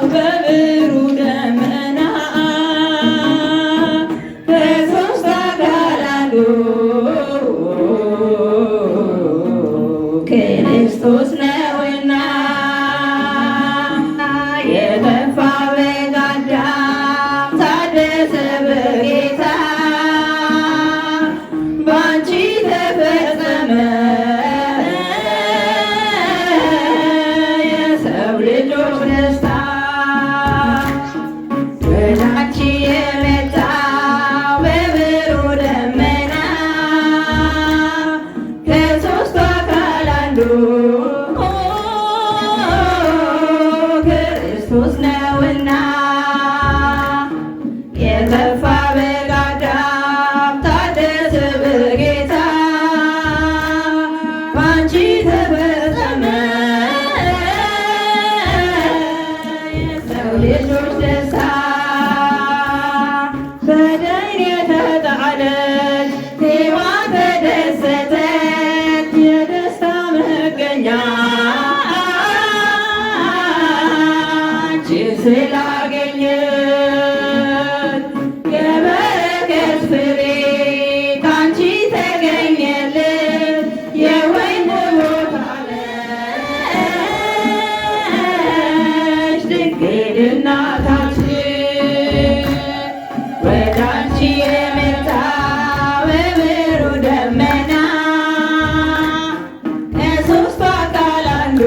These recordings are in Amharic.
በብሩህ ደመና ከሦስት አካል አንዱ ክርስቶስ ነውና። የጠፋ በግ አዳም ታደሰ በጌታ፣ ባንቺ ተፈጸመ የሰው ልጆች ደስታ። ወዳንቺ የመጣው በብሩህ ደመና ከሦስቱ አካል አንዱ ክርስቶስ ነውና። የጠፋ በግ አዳም ታደሰ በጌታ፣ ባንቺ ተፈጸመ የሰው ልጆች ደስታ። በደይን የተጣለች ሔዋን ተደሰተች፣ የደስታ መገኛ አንቺን ስላገኘች። የበረከት ፍሬ ካንቺ ተገኘልን፣ የወይን ቦታ ነሽ ድንግል እናታችን። ወደ አንቺ የመጣው በብሩህ ደመና ከሦስቱ አካል አንዱ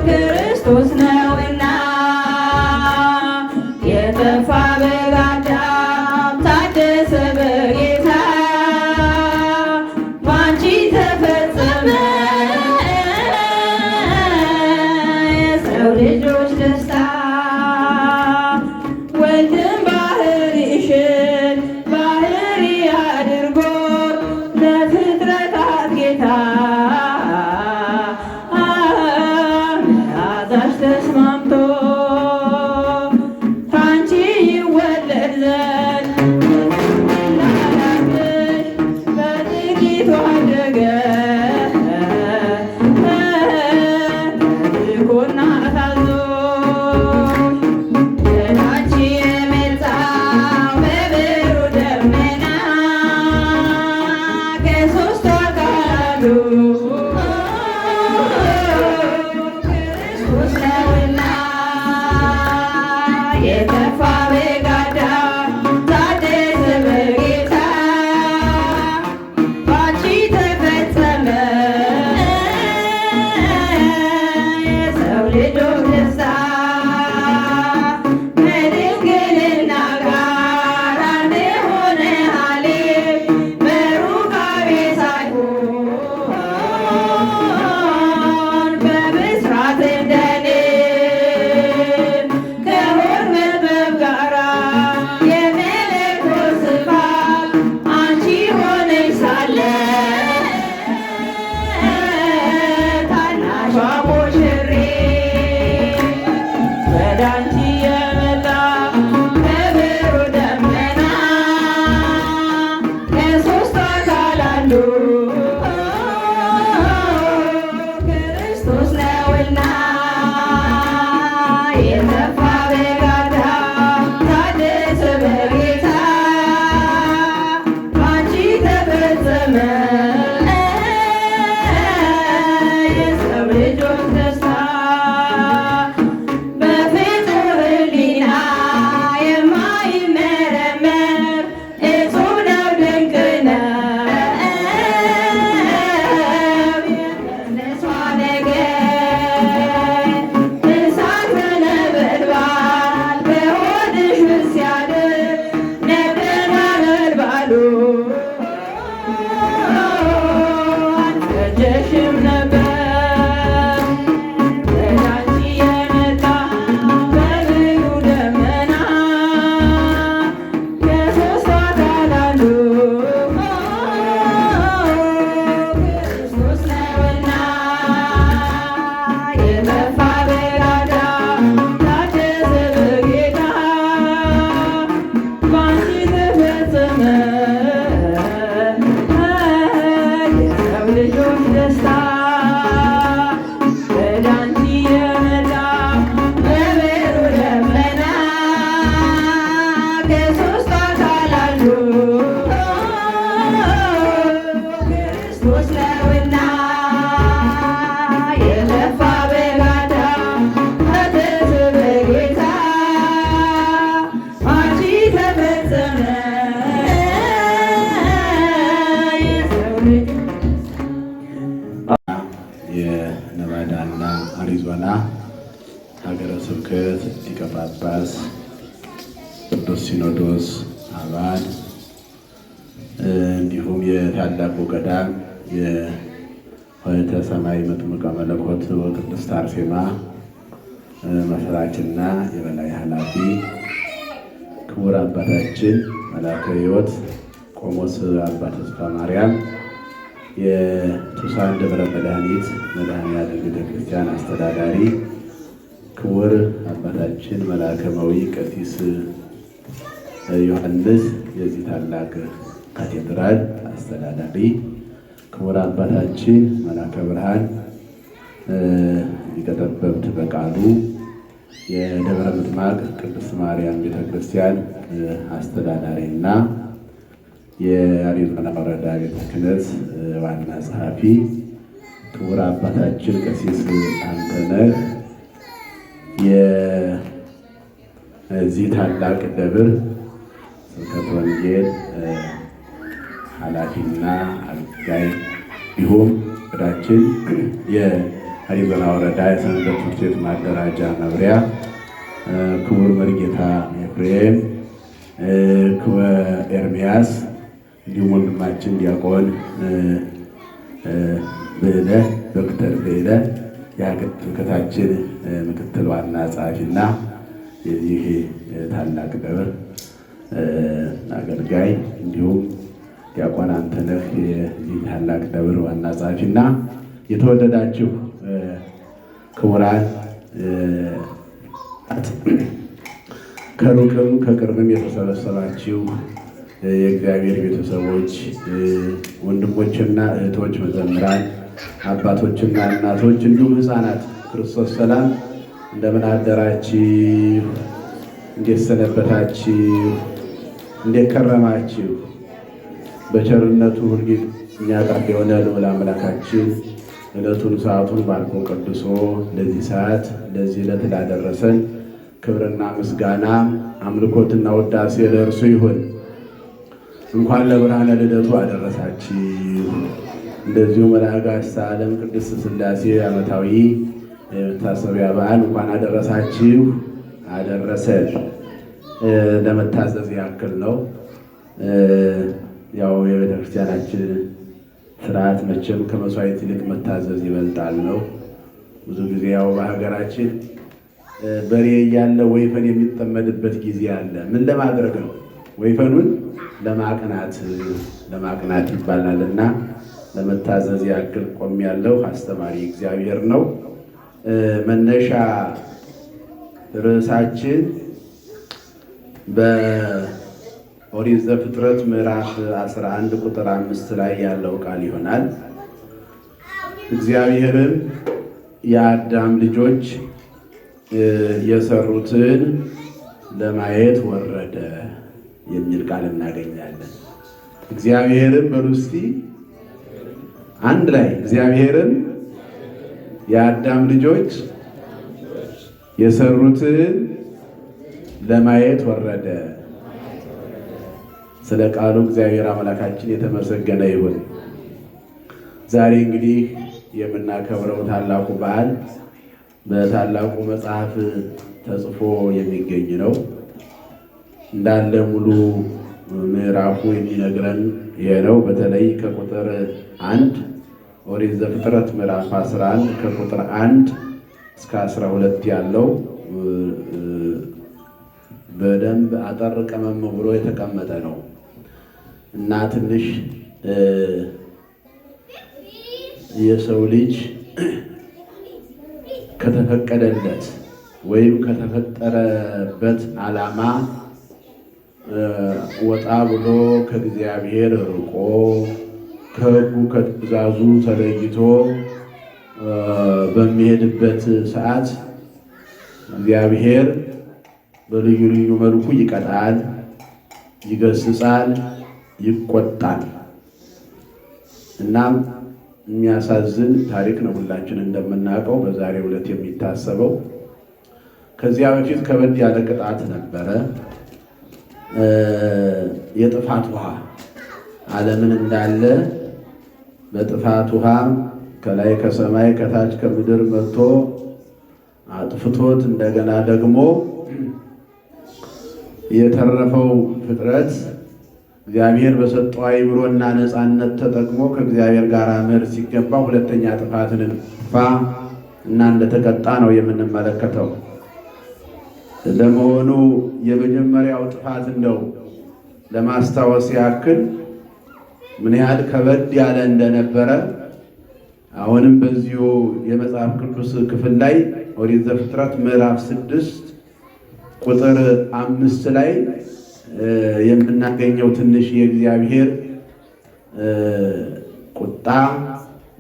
ክርስቶስ ነውና። የጠፋ በግ አዳም ታደሰ በጌታ፣ ባንቺ ተፈጸመ የሰው ልጆች ደስታ። ወልድም ባህሪሽን ባህሪ አድርጎ ለፍጥረታት ጌታ መዓዛሽ ተስማምቶ ካንቺ ይወለድ ዘንድ ላላክሽ በጥቂቱ አደገ ተልኮና ታዞሽ። ወዳንቺ የመጣው በብሩህ ደመና ከሦስቱ አካል አንዱ ክርስቶስ ነውና። የጠፋ በግ አዳም ታደሰ በጌታ፣ ባንቺ ተፈጸመ የሰው ልጆች ደስታ። ከድንግልና ጋር አንድ የሆነ ሐሊብ በሩካቤ ሳይሆን በብስራት እንደኔ ከሆድ መጥበብ ጋራ የመለኮት ስፋት አንቺ ሆነሽ ሳለ ታናሿ ሙሽሪት። ወደ አንቺ የመጣ በብሩህ ደመና ከሦስቱ አካል አንዱ ክርስቶስ ነውና። የጠፋ በግ አዳም ታደሰ በጌታ፣ ባንቺ ተፈጸመ የሰው ልጆች ደስታ። በፍጡር ሕሊና የማይመረመር እጹብ ነው ድንቅ ነው የመፅነሷ ነገር። የነቫዳና አሪዞና ሀገረ ስብከት ሊቀ ጳጳስ፣ ቅዱስ ሲኖዶስ አባል፣ እንዲሁም የታላቁ ገዳም የሆህተ ሰማይ መጥምቀ መለኮት ወቅድስት አርሴማ መስራችና የበላይ ኃላፊ ክቡር አባታችን መላከ ሕይወት ቆሞስ አባ ተስፋ ማርያም፣ የቱሳን ደብረ መድኃኒት መድኃኔዓለም ቤተክርስቲያን አስተዳዳሪ ክቡር አባታችን መላከ መዊ ቀሲስ ዮሐንስ፣ የዚህ ታላቅ ካቴድራል አስተዳዳሪ ክቡር አባታችን መላከ ብርሃን ሊቀ ጠበብት በቃሉ፣ የደብረ ምጥማቅ ቅድስት ማርያም ቤተክርስቲያን አስተዳዳሪና የአሪዞና ወረዳ ቤተ ክህነት ዋና ጸሐፊ ክቡር አባታችን ቀሲስ አንተነህ፣ የዚህ ታላቅ ደብር ስብከተ ወንጌል ኃላፊና አገልጋይ፣ እንዲሁም ወዳችን የአሪዞና ወረዳ የሰንበት ትምህርት ቤት ማደራጃ መምሪያ ክቡር መሪጌታ ኤፍሬም፣ ክቡር ኤርሚያስ፣ እንዲሁም ወንድማችን ዲያቆን ብዕለ፣ ዶክተር ብዕለ፣ የሀገረ ስብከታችን ምክትል ዋና ጸሐፊና የዚህ ታላቅ ደብር አገልጋይ፣ እንዲሁም ዲያቆን አንተነህ፣ የዚህ ታላቅ ደብር ዋና ጸሐፊና የተወደዳችሁ ክቡራን፣ ከሩቅም ከቅርብም የተሰበሰባችሁ የእግዚአብሔር ቤተሰቦች፣ ወንድሞችና እህቶች፣ መዘምራን፣ አባቶችና እናቶች፣ እንዲሁም ሕፃናት፣ ክርስቶስ ሰላም፣ እንደምን አደራችሁ? እንዴት ሰነበታችሁ? እንዴት ከረማችሁ? በቸርነቱ ሁልጊዜ እኛ ጋር የሆነ ልዑል አምላካችን ዕለቱን ሰዓቱን ባርኮ ቀድሶ ለዚህ ሰዓት ለዚህ ዕለት ላደረሰን ክብርና ምስጋና፣ አምልኮትና ውዳሴ ለእርሱ ይሁን። እንኳን ለብርሃነ ልደቱ አደረሳችሁ። እንደዚሁም ለአጋዕዝተ ዓለም ቅድስት ሥላሴ ዓመታዊ የመታሰቢያ በዓል እንኳን አደረሳችሁ አደረሰን። ለመታዘዝ ያክል ነው። ያው የቤተክርስቲያናችን ስርዓት መቼም ከመስዋዕት ይልቅ መታዘዝ ይበልጣል ነው። ብዙ ጊዜ ያው በሀገራችን በሬ እያለ ወይፈን የሚጠመድበት ጊዜ አለ። ምን ለማድረግ ነው? ወይፈኑን ለማቅናት፣ ለማቅናት ይባላል። እና ለመታዘዝ ያክል ቆም ያለው አስተማሪ እግዚአብሔር ነው። መነሻ ርዕሳችን በኦሪት ዘፍጥረት ምዕራፍ 11 ቁጥር 5 ላይ ያለው ቃል ይሆናል። እግዚአብሔርም የአዳም ልጆች የሰሩትን ለማየት ወረደ የሚል ቃል እናገኛለን። እግዚአብሔርም፣ በሉ እስቲ አንድ ላይ፣ እግዚአብሔርም የአዳም ልጆች የሰሩትን ለማየት ወረደ። ስለ ቃሉ እግዚአብሔር አምላካችን የተመሰገነ ይሁን። ዛሬ እንግዲህ የምናከብረው ታላቁ በዓል በታላቁ መጽሐፍ ተጽፎ የሚገኝ ነው። እንዳለ ሙሉ ምዕራፉ የሚነግረን ይሄ ነው። በተለይ ከቁጥር 1፣ ኦሪት ዘፍጥረት ምዕራፍ 11 ከቁጥር 1 እስከ 12 ያለው በደንብ አጠር ቀመም ብሎ የተቀመጠ ነው። እና ትንሽ የሰው ልጅ ከተፈቀደለት ወይም ከተፈጠረበት ዓላማ ወጣ ብሎ፣ ከእግዚአብሔር ርቆ፣ ከሕጉ ከትእዛዙ ተለይቶ በሚሄድበት ሰዓት እግዚአብሔር በልዩ ልዩ መልኩ ይቀጣል፣ ይገስጻል፣ ይቆጣል። እናም የሚያሳዝን ታሪክ ነው፣ ሁላችን እንደምናውቀው በዛሬው ዕለት የሚታሰበው። ከዚያ በፊት ከበድ ያለ ቅጣት ነበረ። የጥፋት ውሃ፣ ዓለምን እንዳለ በጥፋት ውሃ ከላይ ከሰማይ ከታች ከምድር መጥቶ አጥፍቶት እንደገና ደግሞ የተረፈው ፍጥረት እግዚአብሔር በሰጠው አእምሮና ነፃነት ተጠቅሞ ከእግዚአብሔር ጋር መሄድ ሲገባ ሁለተኛ ጥፋትን ፋ እና እንደተቀጣ ነው የምንመለከተው። ለመሆኑ የመጀመሪያው ጥፋት እንደው ለማስታወስ ያክል ምን ያህል ከበድ ያለ እንደነበረ አሁንም በዚሁ የመጽሐፍ ቅዱስ ክፍል ላይ ኦሪት ዘፍጥረት ምዕራፍ 6 ቁጥር 5 ላይ የምናገኘው ትንሽ የእግዚአብሔር ቁጣ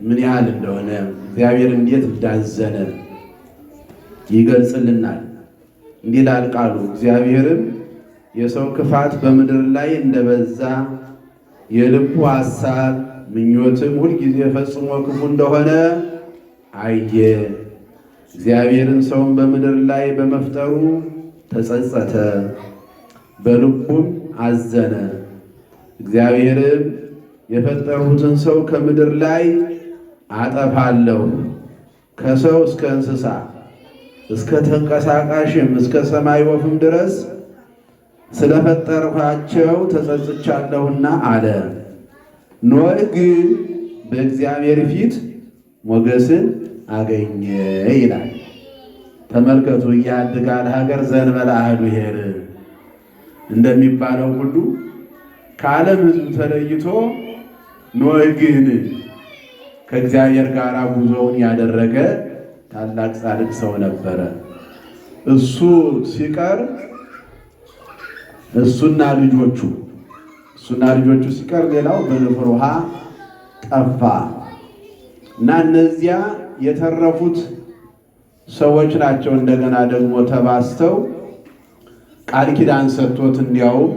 ምን ያህል እንደሆነ እግዚአብሔር እንዴት እንዳዘነ ይገልጽልናል። እንዲህ ይላል ቃሉ፣ እግዚአብሔርም የሰው ክፋት በምድር ላይ እንደበዛ የልቡ ሐሳብ ምኞትም ሁልጊዜ ፈጽሞ ክፉ እንደሆነ አየ። እግዚአብሔርን ሰውን በምድር ላይ በመፍጠሩ ተጸጸተ፣ በልቡም አዘነ። እግዚአብሔርም የፈጠርሁትን ሰው ከምድር ላይ አጠፋለሁ፣ ከሰው እስከ እንስሳ እስከ ተንቀሳቃሽም እስከ ሰማይ ወፍም ድረስ ስለፈጠርኋቸው ተጸጽቻለሁና አለ። ኖህ ግን በእግዚአብሔር ፊት ሞገስን አገኘ ይላል። ተመልከቱ፣ ኢያድጋ ለሀገር ዘእንበለ አሐዱ ኄር እንደሚባለው ሁሉ ከዓለም ሕዝብ ተለይቶ ኖህ ግን ከእግዚአብሔር ጋር ጉዞውን ያደረገ ታላቅ ጻድቅ ሰው ነበረ። እሱ ሲቀር እሱና ልጆቹ ሲቀር ሌላው በንፍር ውሃ ጠፋ እና እነዚያ የተረፉት ሰዎች ናቸው። እንደገና ደግሞ ተባስተው ቃል ኪዳን ሰጥቶት እንዲያውም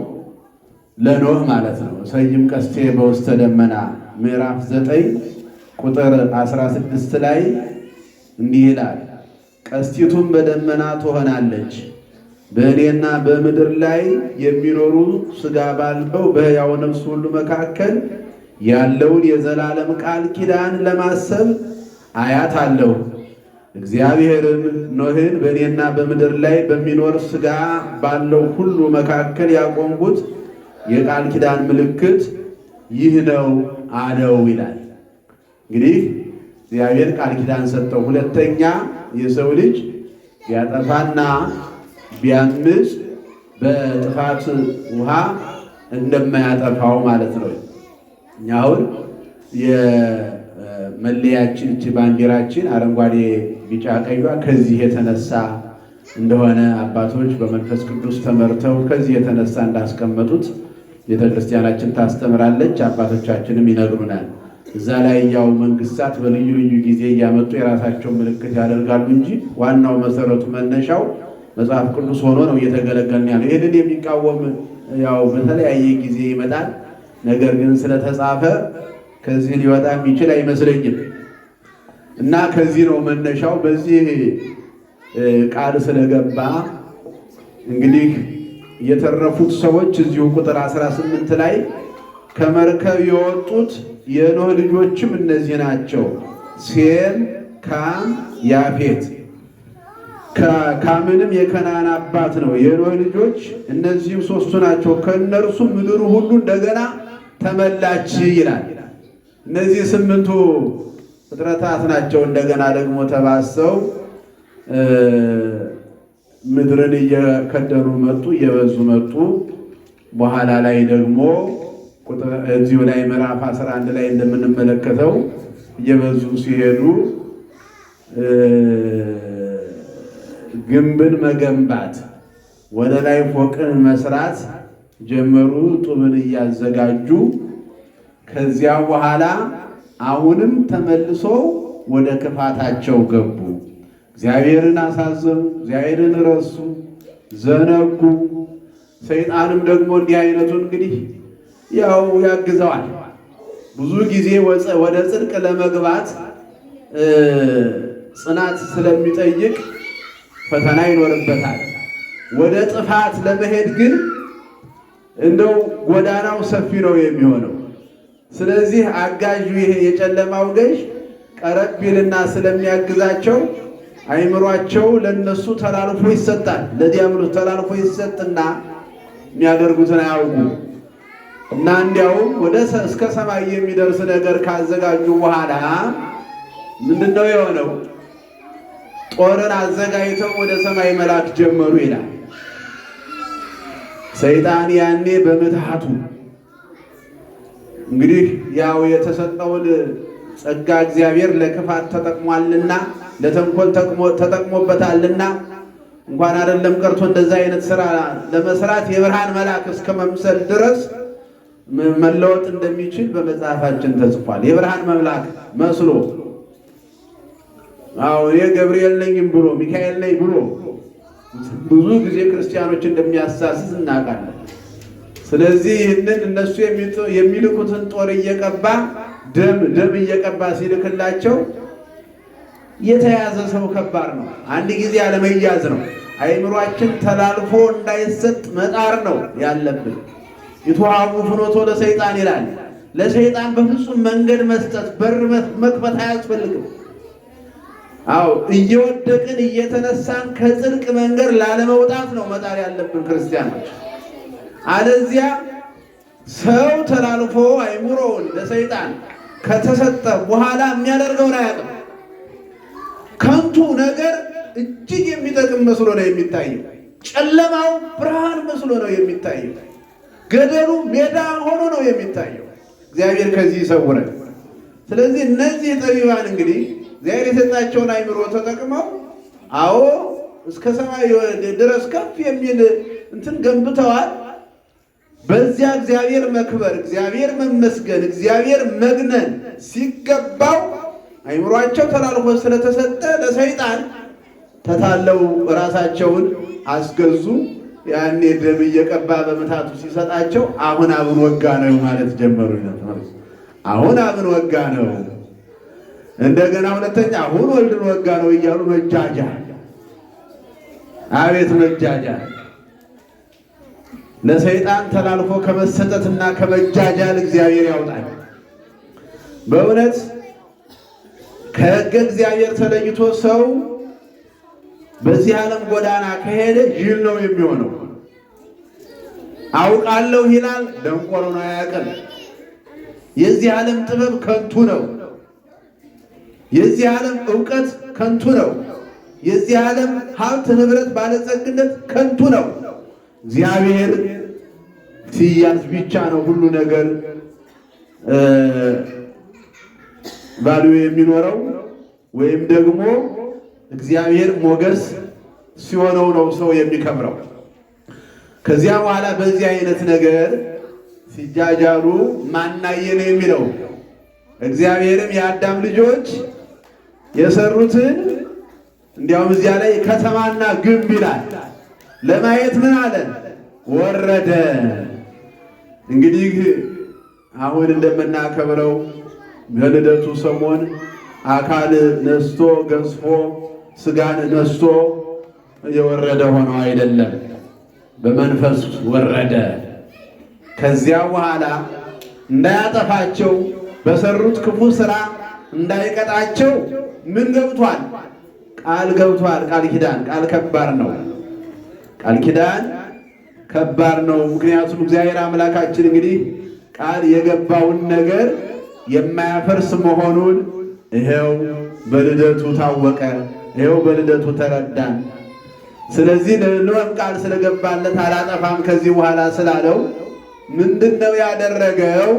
ለኖህ ማለት ነው። ሰይም ቀስቴ በውስተ ደመና ምዕራፍ 9 ቁጥር 16 ላይ እንዲህ ይላል፣ ቀስቲቱም በደመና ትሆናለች፣ በእኔና በምድር ላይ የሚኖሩ ሥጋ ባለው በሕያው ነፍስ ሁሉ መካከል ያለውን የዘላለም ቃል ኪዳን ለማሰብ አያት አለው። እግዚአብሔርም ኖህን በእኔና በምድር ላይ በሚኖር ሥጋ ባለው ሁሉ መካከል ያቆምኩት የቃል ኪዳን ምልክት ይህ ነው አለው ይላል። እንግዲህ እግዚአብሔር ቃል ኪዳን ሰጠው። ሁለተኛ የሰው ልጅ ቢያጠፋና ቢያምፅ በጥፋት ውሃ እንደማያጠፋው ማለት ነው። እኛ አሁን የመለያችን እቺ ባንዲራችን አረንጓዴ፣ ቢጫ፣ ቀይዋ ከዚህ የተነሳ እንደሆነ አባቶች በመንፈስ ቅዱስ ተመርተው ከዚህ የተነሳ እንዳስቀመጡት ቤተክርስቲያናችን ታስተምራለች፣ አባቶቻችንም ይነግሩናል። እዛ ላይ ያው መንግስታት በልዩ ልዩ ጊዜ እያመጡ የራሳቸውን ምልክት ያደርጋሉ እንጂ ዋናው መሰረቱ መነሻው መጽሐፍ ቅዱስ ሆኖ ነው እየተገለገልን ያለው። ይህንን የሚቃወም ያው በተለያየ ጊዜ ይመጣል። ነገር ግን ስለተጻፈ ከዚህ ሊወጣ የሚችል አይመስለኝም እና ከዚህ ነው መነሻው። በዚህ ቃል ስለገባ እንግዲህ የተረፉት ሰዎች እዚሁ ቁጥር 18 ላይ ከመርከብ የወጡት የኖህ ልጆችም እነዚህ ናቸው፣ ሴም፣ ካም፣ ያፌት። ካምንም የከናን አባት ነው። የኖህ ልጆች እነዚህም ሶስቱ ናቸው። ከእነርሱ ምድሩ ሁሉ እንደገና ተመላች ይላል። እነዚህ 8ቱ ፍጥረታት ናቸው። እንደገና ደግሞ ተባሰው ምድርን እየከደኑ መጡ፣ እየበዙ መጡ። በኋላ ላይ ደግሞ እዚሁ ላይ ምዕራፍ 11 ላይ እንደምንመለከተው እየበዙ ሲሄዱ ግንብን መገንባት ወደ ላይ ፎቅን መስራት ጀመሩ፣ ጡብን እያዘጋጁ። ከዚያ በኋላ አሁንም ተመልሶ ወደ ክፋታቸው ገቡ። እግዚአብሔርን አሳዘኑ፣ እግዚአብሔርን ረሱ፣ ዘነጉ። ሰይጣንም ደግሞ እንዲህ አይነቱን እንግዲህ ያው ያግዘዋል። ብዙ ጊዜ ወደ ጽድቅ ለመግባት ጽናት ስለሚጠይቅ ፈተና ይኖርበታል። ወደ ጥፋት ለመሄድ ግን እንደው ጎዳናው ሰፊ ነው የሚሆነው። ስለዚህ አጋዡ ይሄ የጨለማው ገዥ ቀረብ ቢልና ስለሚያግዛቸው አይምሯቸው ለነሱ ተላልፎ ይሰጣል። ለዲያብሎስ ተላልፎ ይሰጥና የሚያደርጉትን አያውቁ እና እንዲያውም ወደ እስከ ሰማይ የሚደርስ ነገር ካዘጋጁ በኋላ ምንድነው የሆነው? ጦርን አዘጋጅተው ወደ ሰማይ መላክ ጀመሩ ይላል። ሰይጣን ያኔ በምትሃቱ እንግዲህ ያው የተሰጠውን ጸጋ እግዚአብሔር ለክፋት ተጠቅሟልና ለተንኮል ተጠቅሞበታልና እንኳን አይደለም ቀርቶ እንደዛ አይነት ስራ ለመስራት የብርሃን መልአክ እስከ መምሰል ድረስ መለወጥ እንደሚችል በመጽሐፋችን ተጽፏል። የብርሃን መልአክ መስሎ አዎ እኔ ገብርኤል ነኝም ብሎ ሚካኤል ነኝ ብሎ ብዙ ጊዜ ክርስቲያኖች እንደሚያሳስት እናውቃለን። ስለዚህ ይህንን እነሱ የሚልኩትን ጦር እየቀባ ደም ደም እየቀባ ሲልክላቸው የተያዘ ሰው ከባድ ነው። አንድ ጊዜ አለመያዝ ነው። አይምሯችን ተላልፎ እንዳይሰጥ መጣር ነው ያለብን። ኢትወሀቡ ፍኖቶ ለሰይጣን ይላል። ለሰይጣን በፍጹም መንገድ መስጠት በር መክፈት አያስፈልግም። አዎ እየወደቅን እየተነሳን ከጽድቅ መንገድ ላለመውጣት ነው መጣር ያለብን ክርስቲያኖች። አለዚያ ሰው ተላልፎ አይምሮውን ለሰይጣን ከተሰጠ በኋላ የሚያደርገውን አያውቅም። ከንቱ ነገር እጅግ የሚጠቅም መስሎ ነው የሚታየው። ጨለማው ብርሃን መስሎ ነው የሚታየው። ገደሉ ሜዳ ሆኖ ነው የሚታየው። እግዚአብሔር ከዚህ ይሰውረን። ስለዚህ እነዚህ ጠቢባን እንግዲህ እግዚአብሔር የሰጣቸውን አይምሮ ተጠቅመው አዎ እስከ ሰማይ ድረስ ከፍ የሚል እንትን ገንብተዋል። በዚያ እግዚአብሔር መክበር፣ እግዚአብሔር መመስገን፣ እግዚአብሔር መግነን ሲገባው አይምሯቸው ተላልፎ ስለተሰጠ ለሰይጣን ተታለው ራሳቸውን አስገዙ። ያኔ ደም እየቀባ በምታቱ ሲሰጣቸው አሁን አብን ወጋ ነው ማለት ጀመሩ። አሁን አብን ወጋ ነው፣ እንደገና ሁለተኛ አሁን ወልድን ወጋ ነው እያሉ መጃጃ። አቤት መጃጃ! ለሰይጣን ተላልፎ ከመሰጠትና ከመጃጃል እግዚአብሔር ያውጣል። በእውነት ከሕገ እግዚአብሔር ተለይቶ ሰው በዚህ ዓለም ጎዳና ከሄደ ጅል ነው የሚሆነው። አውቃለሁ ይላል፣ ደንቆሮ ነው፣ አያውቅም። የዚህ ዓለም ጥበብ ከንቱ ነው። የዚህ ዓለም ዕውቀት ከንቱ ነው። የዚህ ዓለም ሀብት፣ ንብረት፣ ባለጸግነት ከንቱ ነው። እግዚአብሔር ሲያዝ ብቻ ነው ሁሉ ነገር value የሚኖረው ወይም ደግሞ እግዚአብሔር ሞገስ ሲሆነው ነው ሰው የሚከብረው። ከዚያ በኋላ በዚህ አይነት ነገር ሲጃጃሉ ማናየ ነው የሚለው። እግዚአብሔርም የአዳም ልጆች የሰሩትን እንዲያውም እዚያ ላይ ከተማና ግንብ ይላል። ለማየት ምን አለ? ወረደ። እንግዲህ አሁን እንደምናከብረው በልደቱ ሰሞን አካል ነስቶ ገዝፎ ስጋን ነስቶ የወረደ ሆኖ አይደለም፣ በመንፈስ ወረደ። ከዚያ በኋላ እንዳያጠፋቸው በሰሩት ክፉ ስራ እንዳይቀጣቸው ምን ገብቷል? ቃል ገብቷል። ቃል ኪዳን፣ ቃል ከባድ ነው። ቃል ኪዳን ከባድ ነው። ምክንያቱም እግዚአብሔር አምላካችን እንግዲህ ቃል የገባውን ነገር የማያፈርስ መሆኑን ይሄው በልደቱ ታወቀ፣ ይሄው በልደቱ ተረዳን። ስለዚህ ለኖህም ቃል ስለገባለት አላጠፋም ከዚህ በኋላ ስላለው ምንድነው ያደረገው?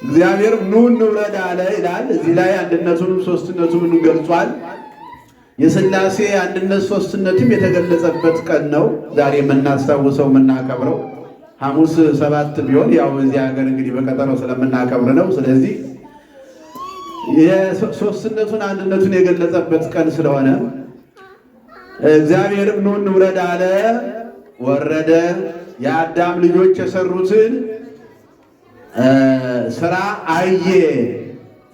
እግዚአብሔር ኑ እንውረድ አለ ይላል። እዚህ ላይ አንድነቱንም ሶስትነቱንም ገልጿል። የሥላሴ አንድነት ሶስትነትም የተገለጸበት ቀን ነው ዛሬ የምናስታውሰው የምናከብረው። ሐሙስ 7 ቢሆን ያው እዚህ ሀገር እንግዲህ በቀጠሮ ስለምናከብር ነው። ስለዚህ የሶስትነቱን አንድነቱን የገለጸበት ቀን ስለሆነ እግዚአብሔርም ኑ እንውረድ አለ። ወረደ። የአዳም ልጆች የሰሩትን ስራ አየ፣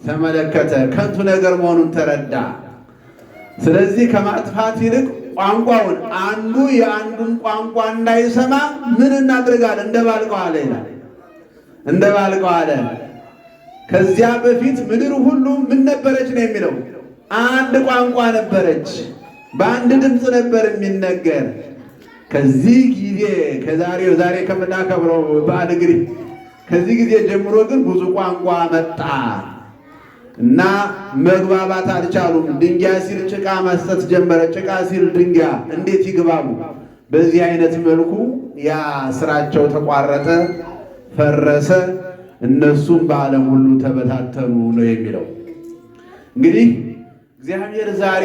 ተመለከተ፣ ከንቱ ነገር መሆኑን ተረዳ። ስለዚህ ከማጥፋት ይልቅ ቋንቋውን አንዱ የአንዱን ቋንቋ እንዳይሰማ ምን እናድርጋለን? እንደባልቀው አለ ይላል። እንደባልቀው አለ። ከዚያ በፊት ምድር ሁሉ ምን ነበረች ነው የሚለው? አንድ ቋንቋ ነበረች፣ በአንድ ድምፅ ነበር የሚነገር። ከዚህ ጊዜ ከዛሬው ዛሬ ከምናከብረው በዓል እንግዲህ ከዚህ ጊዜ ጀምሮ ግን ብዙ ቋንቋ መጣ እና መግባባት አልቻሉም። ድንጋይ ሲል ጭቃ መስጠት ጀመረ፣ ጭቃ ሲል ድንጋይ። እንዴት ይግባቡ? በዚህ አይነት መልኩ ያ ስራቸው ተቋረጠ፣ ፈረሰ። እነሱም በዓለም ሁሉ ተበታተኑ ነው የሚለው። እንግዲህ እግዚአብሔር ዛሬ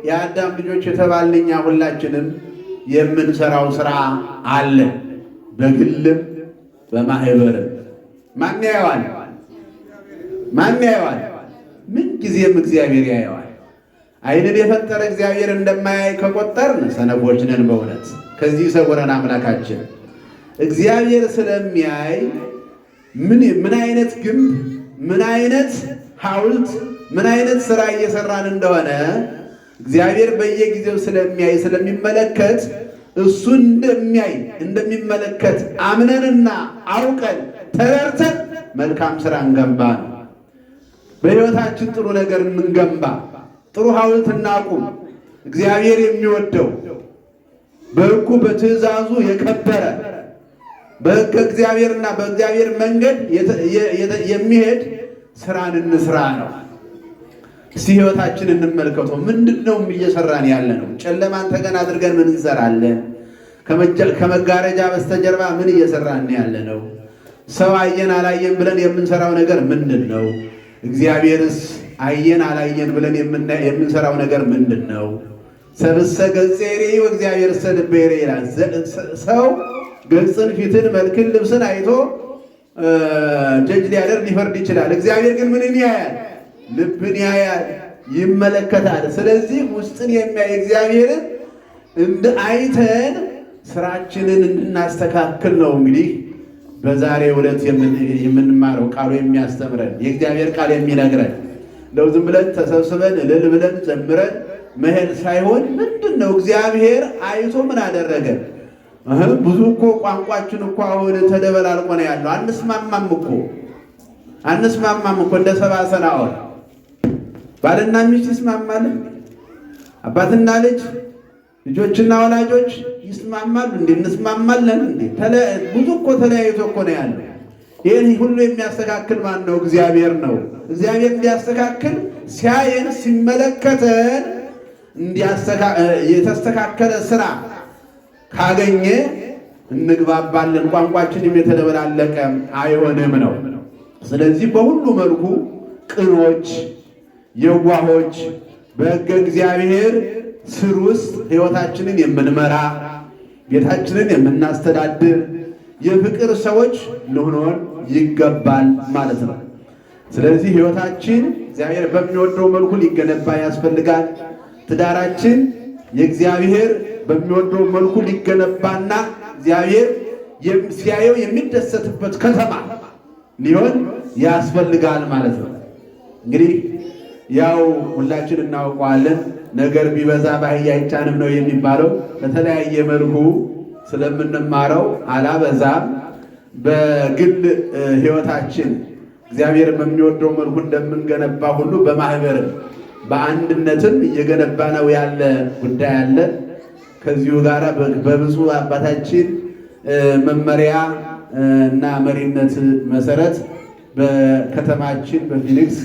የአዳም ልጆች የተባልን እኛ ሁላችንም የምንሰራው ስራ አለ፣ በግልም በማህበርም። ማን ያየዋል? ማን ያየዋል? ምን ጊዜም እግዚአብሔር ያየዋል። ዓይንን የፈጠረ እግዚአብሔር እንደማያይ ከቆጠርን ሰነፎች ነን በእውነት። ከዚህ ይሰውረን አምላካችን። እግዚአብሔር ስለሚያይ ምን ምን አይነት ግንብ፣ ምን አይነት ሐውልት፣ ምን አይነት ስራ እየሰራን እንደሆነ እግዚአብሔር በየጊዜው ስለሚያይ ስለሚመለከት እሱ እንደሚያይ እንደሚመለከት አምነንና አውቀን ተረድተን መልካም ስራ እንገንባ ነው። በሕይወታችን ጥሩ ነገር እንገንባ፣ ጥሩ ሐውልት እናቁም። እግዚአብሔር የሚወደው በሕጉ በትእዛዙ የከበረ በሕገ እግዚአብሔርና በእግዚአብሔር መንገድ የሚሄድ ስራን እንስራ ነው። እስቲ ሕይወታችን እንመልከተው። ምንድን ነው እየሰራን ያለ ነው? ጨለማን ተገን አድርገን ምን እንሰራለን? ከመጋረጃ በስተጀርባ ምን እየሰራን ያለ ነው? ሰው አየን አላየን ብለን የምንሰራው ነገር ምንድን ነው? እግዚአብሔርስ አየን አላየን ብለን የምንሰራው ነገር ምንድን ነው? ሰብእሰ ገጸ ይሬኢ ወእግዚአብሔርሰ ልበ ይሬኢ ይላል። ሰው ገጽን፣ ፊትን፣ መልክን፣ ልብስን አይቶ ጀጅ ሊያደርግ ሊፈርድ ይችላል። እግዚአብሔር ግን ምንን ያያል? ልብን ያያል፣ ይመለከታል። ስለዚህ ውስጥን የሚያይ እግዚአብሔርን እንደ አይተን ስራችንን እንድናስተካክል ነው እንግዲህ በዛሬው ዕለት የምንማረው ቃሉ የሚያስተምረን የእግዚአብሔር ቃል የሚነግረን። እንደው ዝም ብለን ተሰብስበን እልል ብለን ዘምረን መሄድ ሳይሆን ምንድን ነው እግዚአብሔር አይቶ ምን አደረገ? ብዙ እኮ ቋንቋችን እኮ አሁን ተደበላልቆ ነው ያለው። አንስማማም እኮ አንስማማም እኮ እንደ ሰብአ ሰናዖር ባልና ሚስት ይስማማል? አባትና ልጅ፣ ልጆችና ወላጆች ይስማማሉ እንዴ? እንስማማለን እንዴ? ብዙ እኮ ተለያይቶ እኮ ነው ያለው። ይህን ሁሉ የሚያስተካክል ማን ነው? እግዚአብሔር ነው። እግዚአብሔር እንዲያስተካክል ሲያየን ሲመለከተን የተስተካከለ ስራ ካገኘ እንግባባለን፣ ቋንቋችንም የተደበላለቀ አይሆንም ነው። ስለዚህ በሁሉ መልኩ ቅኖች፣ የዋሆች በሕገ እግዚአብሔር ስር ውስጥ ሕይወታችንን የምንመራ ቤታችንን የምናስተዳድር የፍቅር ሰዎች ልንሆን ይገባል ማለት ነው። ስለዚህ ሕይወታችን እግዚአብሔር በሚወደው መልኩ ሊገነባ ያስፈልጋል። ትዳራችን የእግዚአብሔር በሚወደው መልኩ ሊገነባና እግዚአብሔር ሲያየው የሚደሰትበት ከተማ ሊሆን ያስፈልጋል ማለት ነው። እንግዲህ ያው ሁላችን እናውቀዋለን። ነገር ቢበዛ በአህያ አይጫንም ነው የሚባለው። በተለያየ መልኩ ስለምንማረው አላበዛም። በግል ሕይወታችን እግዚአብሔር በሚወደው መልኩ እንደምንገነባ ሁሉ በማህበርም በአንድነትም እየገነባ ነው ያለ ጉዳይ አለ። ከዚሁ ጋር በብፁዕ አባታችን መመሪያ እና መሪነት መሰረት በከተማችን በፊኒክስ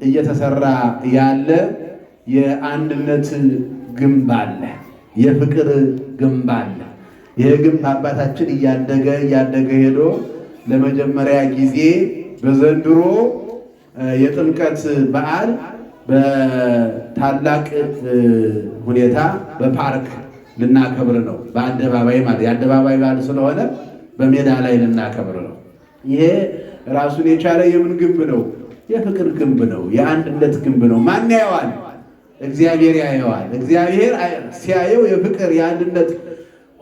እየተሰራ ያለ የአንድነት ግንብ አለ፣ የፍቅር ግንብ አለ። ይህ ግንብ አባታችን እያደገ እያደገ ሄዶ ለመጀመሪያ ጊዜ በዘንድሮ የጥምቀት በዓል በታላቅ ሁኔታ በፓርክ ልናከብር ነው። በአደባባይ ማለት የአደባባይ በዓል ስለሆነ በሜዳ ላይ ልናከብር ነው። ይሄ ራሱን የቻለ የምን ግንብ ነው? የፍቅር ግንብ ነው። የአንድነት ግንብ ነው። ማን ያየዋል? እግዚአብሔር ያየዋል። እግዚአብሔር ሲያየው የፍቅር የአንድነት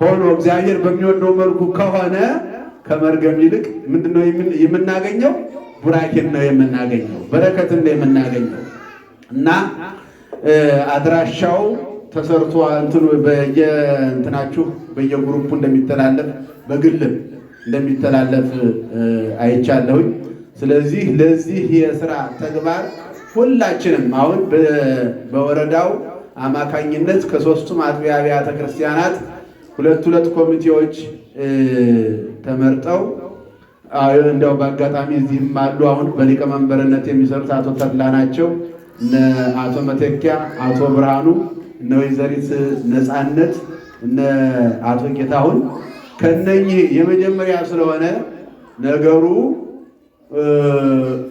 ሆኖ እግዚአብሔር በሚወደው መልኩ ከሆነ ከመርገም ይልቅ ምንድነው የምናገኘው? ቡራኬን ነው የምናገኘው፣ በረከትን ነው የምናገኘው። እና አድራሻው ተሰርቶ እንትኑ በየእንትናችሁ በየግሩፑ እንደሚተላለፍ በግልም እንደሚተላለፍ አይቻለሁኝ። ስለዚህ ለዚህ የስራ ተግባር ሁላችንም አሁን በወረዳው አማካኝነት ከሶስቱም አጥቢያ አብያተ ክርስቲያናት ሁለት ሁለት ኮሚቴዎች ተመርጠው እንዲያው በአጋጣሚ እዚህም አሉ። አሁን በሊቀመንበርነት የሚሰሩት አቶ ተድላ ናቸው። እነ አቶ መተኪያ፣ አቶ ብርሃኑ፣ እነ ወይዘሪት ነፃነት፣ እነ አቶ ጌታሁን ከነኚህ የመጀመሪያ ስለሆነ ነገሩ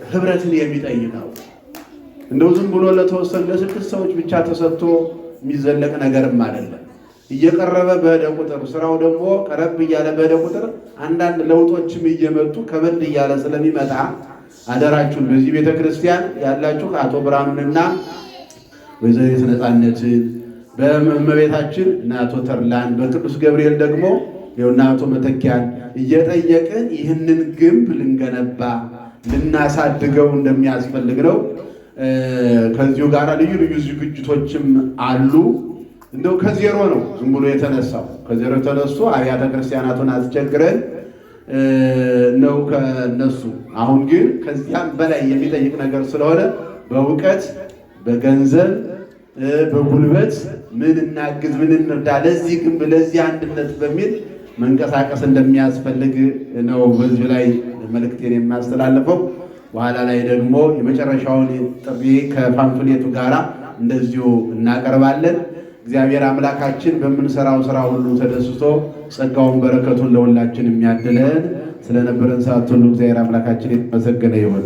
ህብረትን የሚጠይቅ ነው። እንደው ዝም ብሎ ለተወሰኑ ለስድስት ሰዎች ብቻ ተሰጥቶ የሚዘለቅ ነገርም አይደለም። እየቀረበ በሄደ ቁጥር ስራው ደግሞ ቀረብ እያለ በሄደ ቁጥር አንዳንድ ለውጦችም እየመጡ ከበድ እያለ ስለሚመጣ አደራችሁን በዚህ ቤተ ክርስቲያን ያላችሁ አቶ ብርሃኑንና ወይዘሪት ነፃነትን በእመቤታችን እና አቶ ተርላን በቅዱስ ገብርኤል ደግሞ ይኸውና አቶ መተኪያን እየጠየቅን ይህንን ግንብ ልንገነባ ልናሳድገው እንደሚያስፈልግ ነው። ከዚሁ ጋር ልዩ ልዩ ዝግጅቶችም አሉ። እንደው ከዜሮ ነው ዝም ብሎ የተነሳው። ከዜሮ የተነሱ አብያተ ክርስቲያናቱን አስቸግረን ነው ከነሱ። አሁን ግን ከዚያም በላይ የሚጠይቅ ነገር ስለሆነ በእውቀት፣ በገንዘብ፣ በጉልበት ምን እናግዝ፣ ምን እንርዳ፣ ለዚህ ግንብ ለዚህ አንድነት በሚል መንቀሳቀስ እንደሚያስፈልግ ነው በዚሁ ላይ መልእክቴን የማስተላልፈው። በኋላ ላይ ደግሞ የመጨረሻውን ጥሪ ከፓምፍሌቱ ጋራ እንደዚሁ እናቀርባለን። እግዚአብሔር አምላካችን በምንሰራው ስራ ሁሉ ተደስቶ ጸጋውን በረከቱን ለሁላችን የሚያድለን ስለነበረን ሰዓት ሁሉ እግዚአብሔር አምላካችን የተመሰገነ ይሁን።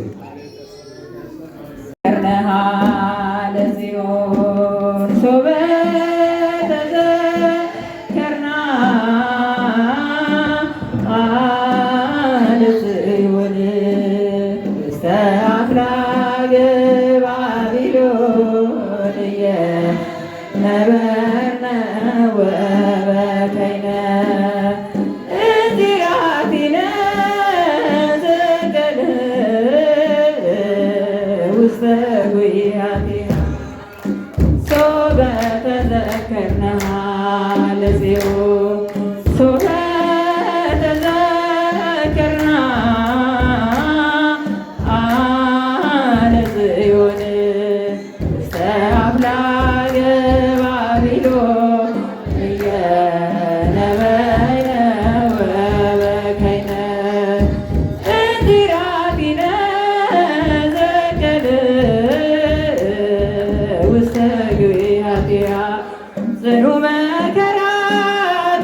ጽኑ መከራ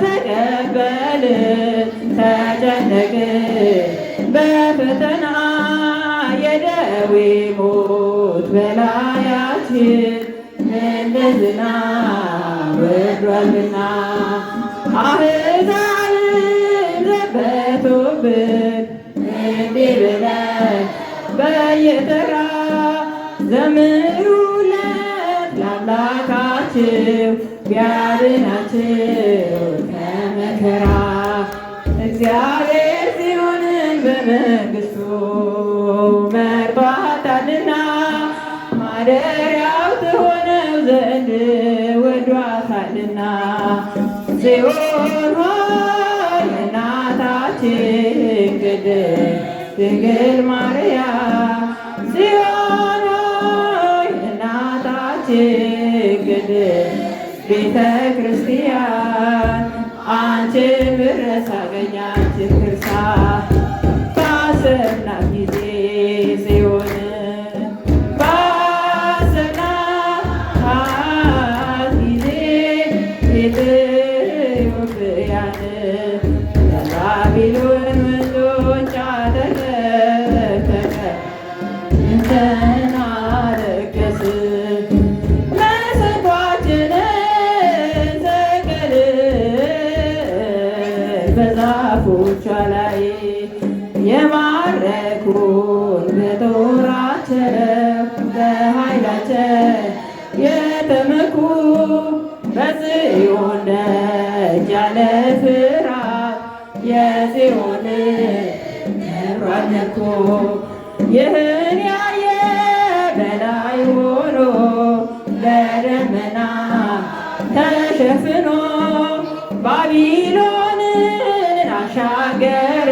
ተቀበልን ተጨነቅን በፈተና የደዌ ሞት በላያችን እንደ ዝናብ ወርዷልና አሕዛብም ዘበቱብን እንዲህ ብለን በየተራ ዘምሩለት ለአምላካችሁ ቢያድናችሁ ከመከራ። እግዚአብሔር ጽዮንን በመንግሥቱ መርጧታልና ማደሪያው ትሆነው ዘንድ ወዷታልና። ጽዮን ሆይ እናታችን ቅድስት ድንግል ማርያም፣ ጽዮን ሆይ እናታችን ቅድስት ቤተ ክርስቲያን፣ አንቺን ብረሳ አገኛችን ክርሳ ባሰብናት ጊዜ ጽዮንን ባሰብናት ጊዜ ኢትዮጵያን በባቢሎን ወንዞች አጠገብ ተቀምጠን አለቀስን። መሰንቋችንን ሰቀልን በዛፎቿ ላይ የማረኩን በጦራቸው በኃይላቸው የተመኩ በጽዮን ደጅ ያለ ፍርሃት የጽዮን ክብሯን ነኩ። ይህን ያየ በላይ ሆኖ በደመና ተሸፍኖ ባቢሎንን አሻገረ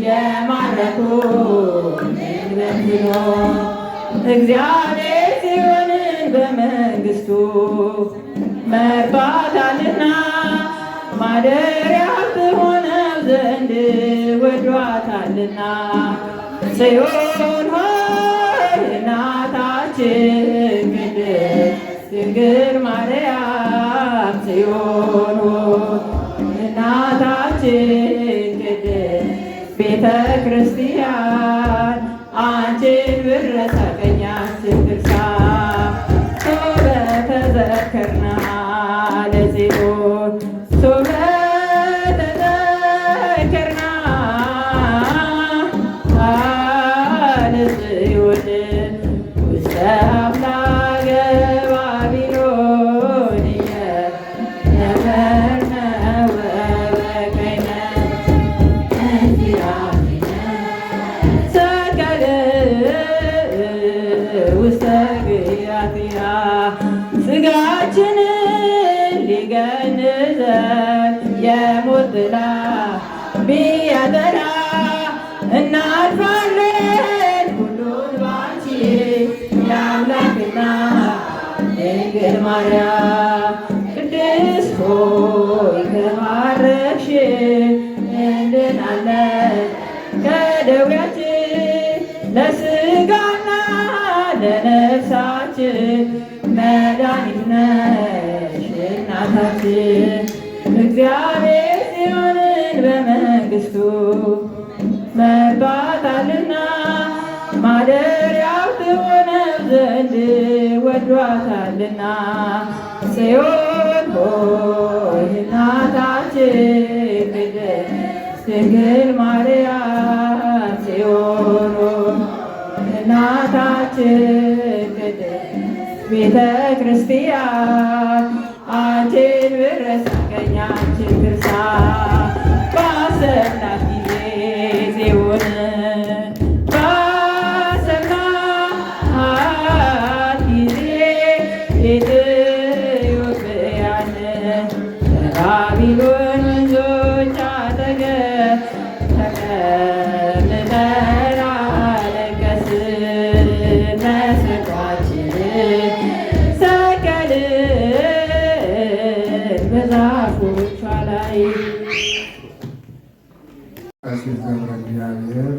የማረኩን እግዚአብሔር ጽዮንን በመንግስቱ መርጧታልና ማደሪያ ትሆነው ዘንድ ወዷታልና። ጽዮን ሆይ እናታችን ቅድስት ድንግል ማርያም፣ ጽዮን ሆይ እናታችን ቅድስት ቤተ ክርስቲያን፣ አንቺን ብረሳ ቀኛችን ትርሳ። ሶበ ተዘከርና ለጽዮን፣ ሶበ ተዘከርና ለጽዮን ውስተ አፍላገ ባቢሎን ነበርነ ወበቀይነ ሰቀለ ውስተ ግያትያ። ስጋችንን ሊገንዘን የሞት ጥላ ቢያጠላ እናልፋለን ሁሉን ባንቺ የአምላክና ድንግል ማርያም። ቅድስት ሆይ ከባረክሽ እንድናለን ከደዌያችን፣ ለስጋና ለነፍሳችን መድኃኒት ነሽ እናታችን። እግዚአብሔር ጽዮንን በመንግስቱ መርጧታልና ማደሪያው ትሆነው ዘንድ ወዷታልና። ጽዮን ሆይ እናታችን ቅድስት ድንግል ማርያም፣ ጽዮን ሆይ እናታችን ቅድስት ቤተ ክርስቲያን፣ አንቺን ብረሳ ቀኛችን ትርሳ። ባሰብናት ጊዜ ጽዮንን፣ ባሰብናት ጊዜ ኢትዮጵያንን፣ በባቢሎን ወንዞች አጠገብ ተቀምጠን አለቀስን። መሰንቋችንን ሰቀልን በዛፎቿ ላይ። ቀሲስ ገብረ እግዚአብሔር፣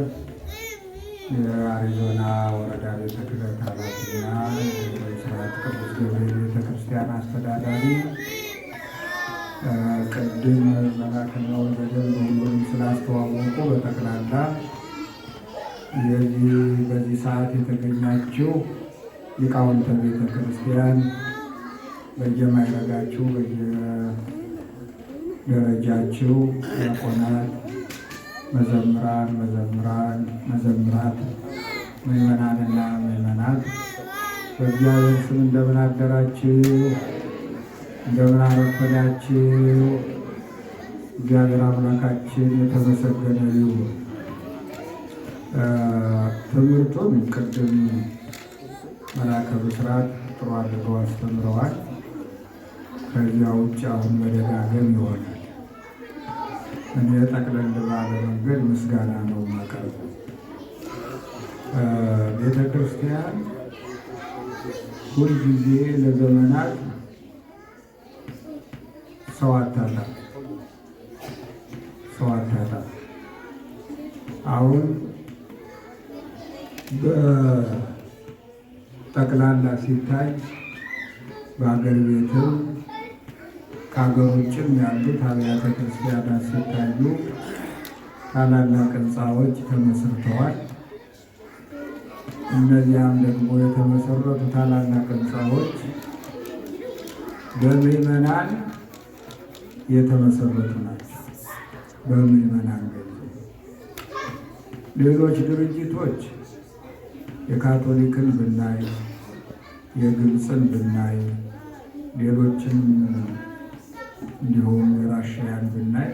የአሪዞና ወረዳ ቤተ ክህነት ኃላፊና የምስራቅ ቅዱስ ገብርኤል ቤተ ክርስቲያን አስተዳዳሪ፣ ቅድም መላከ በደንብ ሁሉንም ስላስተዋወቁ በጠቅላላ የዚህ በዚህ ሰዓት የተገኛችሁ ሊቃውንተ ቤተ ክርስቲያን፣ በየማዕረጋችሁ በየደረጃችሁ ዲያቆናት፣ መዘምራን፣ መዘምራት፣ ምዕመናንና ምዕመናት፣ በእግዚአብሔር ስም እንደምን አደራችሁ? እንደምን አረፈዳችሁ? እግዚአብሔር አምላካችን የተመሰገነ ይሁን። ትምህርቱን ቅድም መላከ ብስራት ጥሩ አድርገው አስተምረዋል። ከዚያ ውጭ አሁን መደጋገም ይሆናል። እኔ ጠቅለል ባለ መንገድ ምስጋና ነው የማቀርበው። ቤተ ክርስቲያን ሁልጊዜ ለዘመናት ሰው አታጣም፣ ሰው አታጣም። አሁን በጠቅላላ ሲታይ በአገር ቤትም ከሀገር ውጭም ያሉት አብያተ ክርስቲያናት ሲታዩ ታላላቅ ሕንፃዎች ተመስርተዋል። እነዚያም ደግሞ የተመሰረቱ ታላላቅ ሕንፃዎች በምዕመናን የተመሰረቱ ናቸው። በምዕመናን ገንዘብ። ሌሎች ድርጅቶች የካቶሊክን ብናይ፣ የግብፅን ብናይ፣ ሌሎችን እንዲሁም የራሽያን ብናይ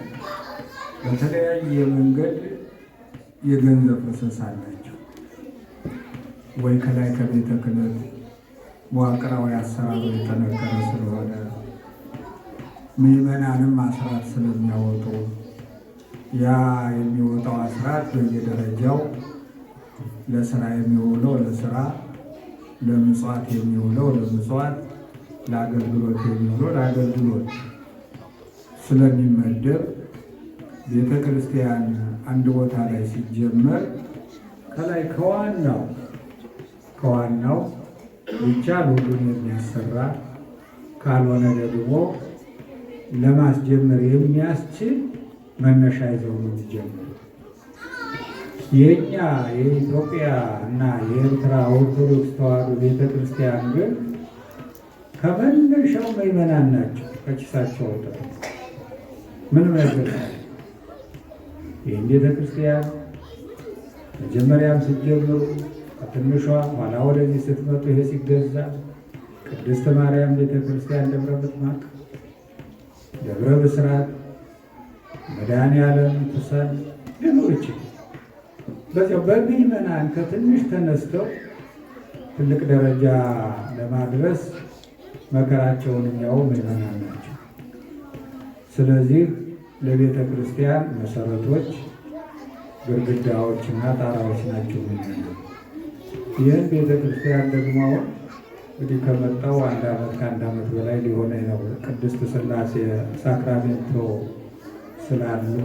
በተለያየ መንገድ የገንዘብ ፈሰስ አላቸው። ወይ ከላይ ከቤተ ክህነት መዋቅራዊ አሰራሩ የጠነከረ ስለሆነ፣ ምዕመናንም አስራት ስለሚያወጡ፣ ያ የሚወጣው አስራት በየደረጃው ለስራ የሚውለው ለስራ፣ ለምጽዋት የሚውለው ለምጽዋት፣ ለአገልግሎት የሚውለው ለአገልግሎት ስለሚመደብ ቤተ ክርስቲያን አንድ ቦታ ላይ ሲጀመር ከላይ ከዋናው ቢቻል ሁሉን የሚያሰራ፣ ካልሆነ ደግሞ ለማስጀመር የሚያስችል መነሻ ይዘው ነው የሚጀምሩ። የእኛ የኢትዮጵያ እና የኤርትራ ኦርቶዶክስ ተዋሕዶ ቤተክርስቲያን ግን ከመነሻው ምዕመናን ናቸው። ከኪሳቸው አውጥተው ምንም ነገር ይህን ቤተክርስቲያን መጀመሪያም ሲጀምሩ ከትንሿ ኋላ ወደዚህ ስትመጡ ይሄ ሲገዛ ቅድስት ማርያም ቤተክርስቲያን ደብረ ምጥማቅ፣ ደብረ ብስራት፣ መድኃኔዓለም ትሰን ሌሎች በዚያው በምዕመናን ከትንሽ ተነስተው ትልቅ ደረጃ ለማድረስ መከራቸውን የሚያዩ ምዕመናን ናቸው። ስለዚህ ለቤተ ክርስቲያን መሰረቶች ግድግዳዎች እና ጣራዎች ናቸው ምዕመናን። ይህን ቤተ ክርስቲያን ደግሞ አሁን እንግዲህ ከመጣው አንድ ዓመት ከ1 ዓመት በላይ ሊሆነ ነው። ቅድስት ሥላሴ ሳክራሜንቶ ስላሉ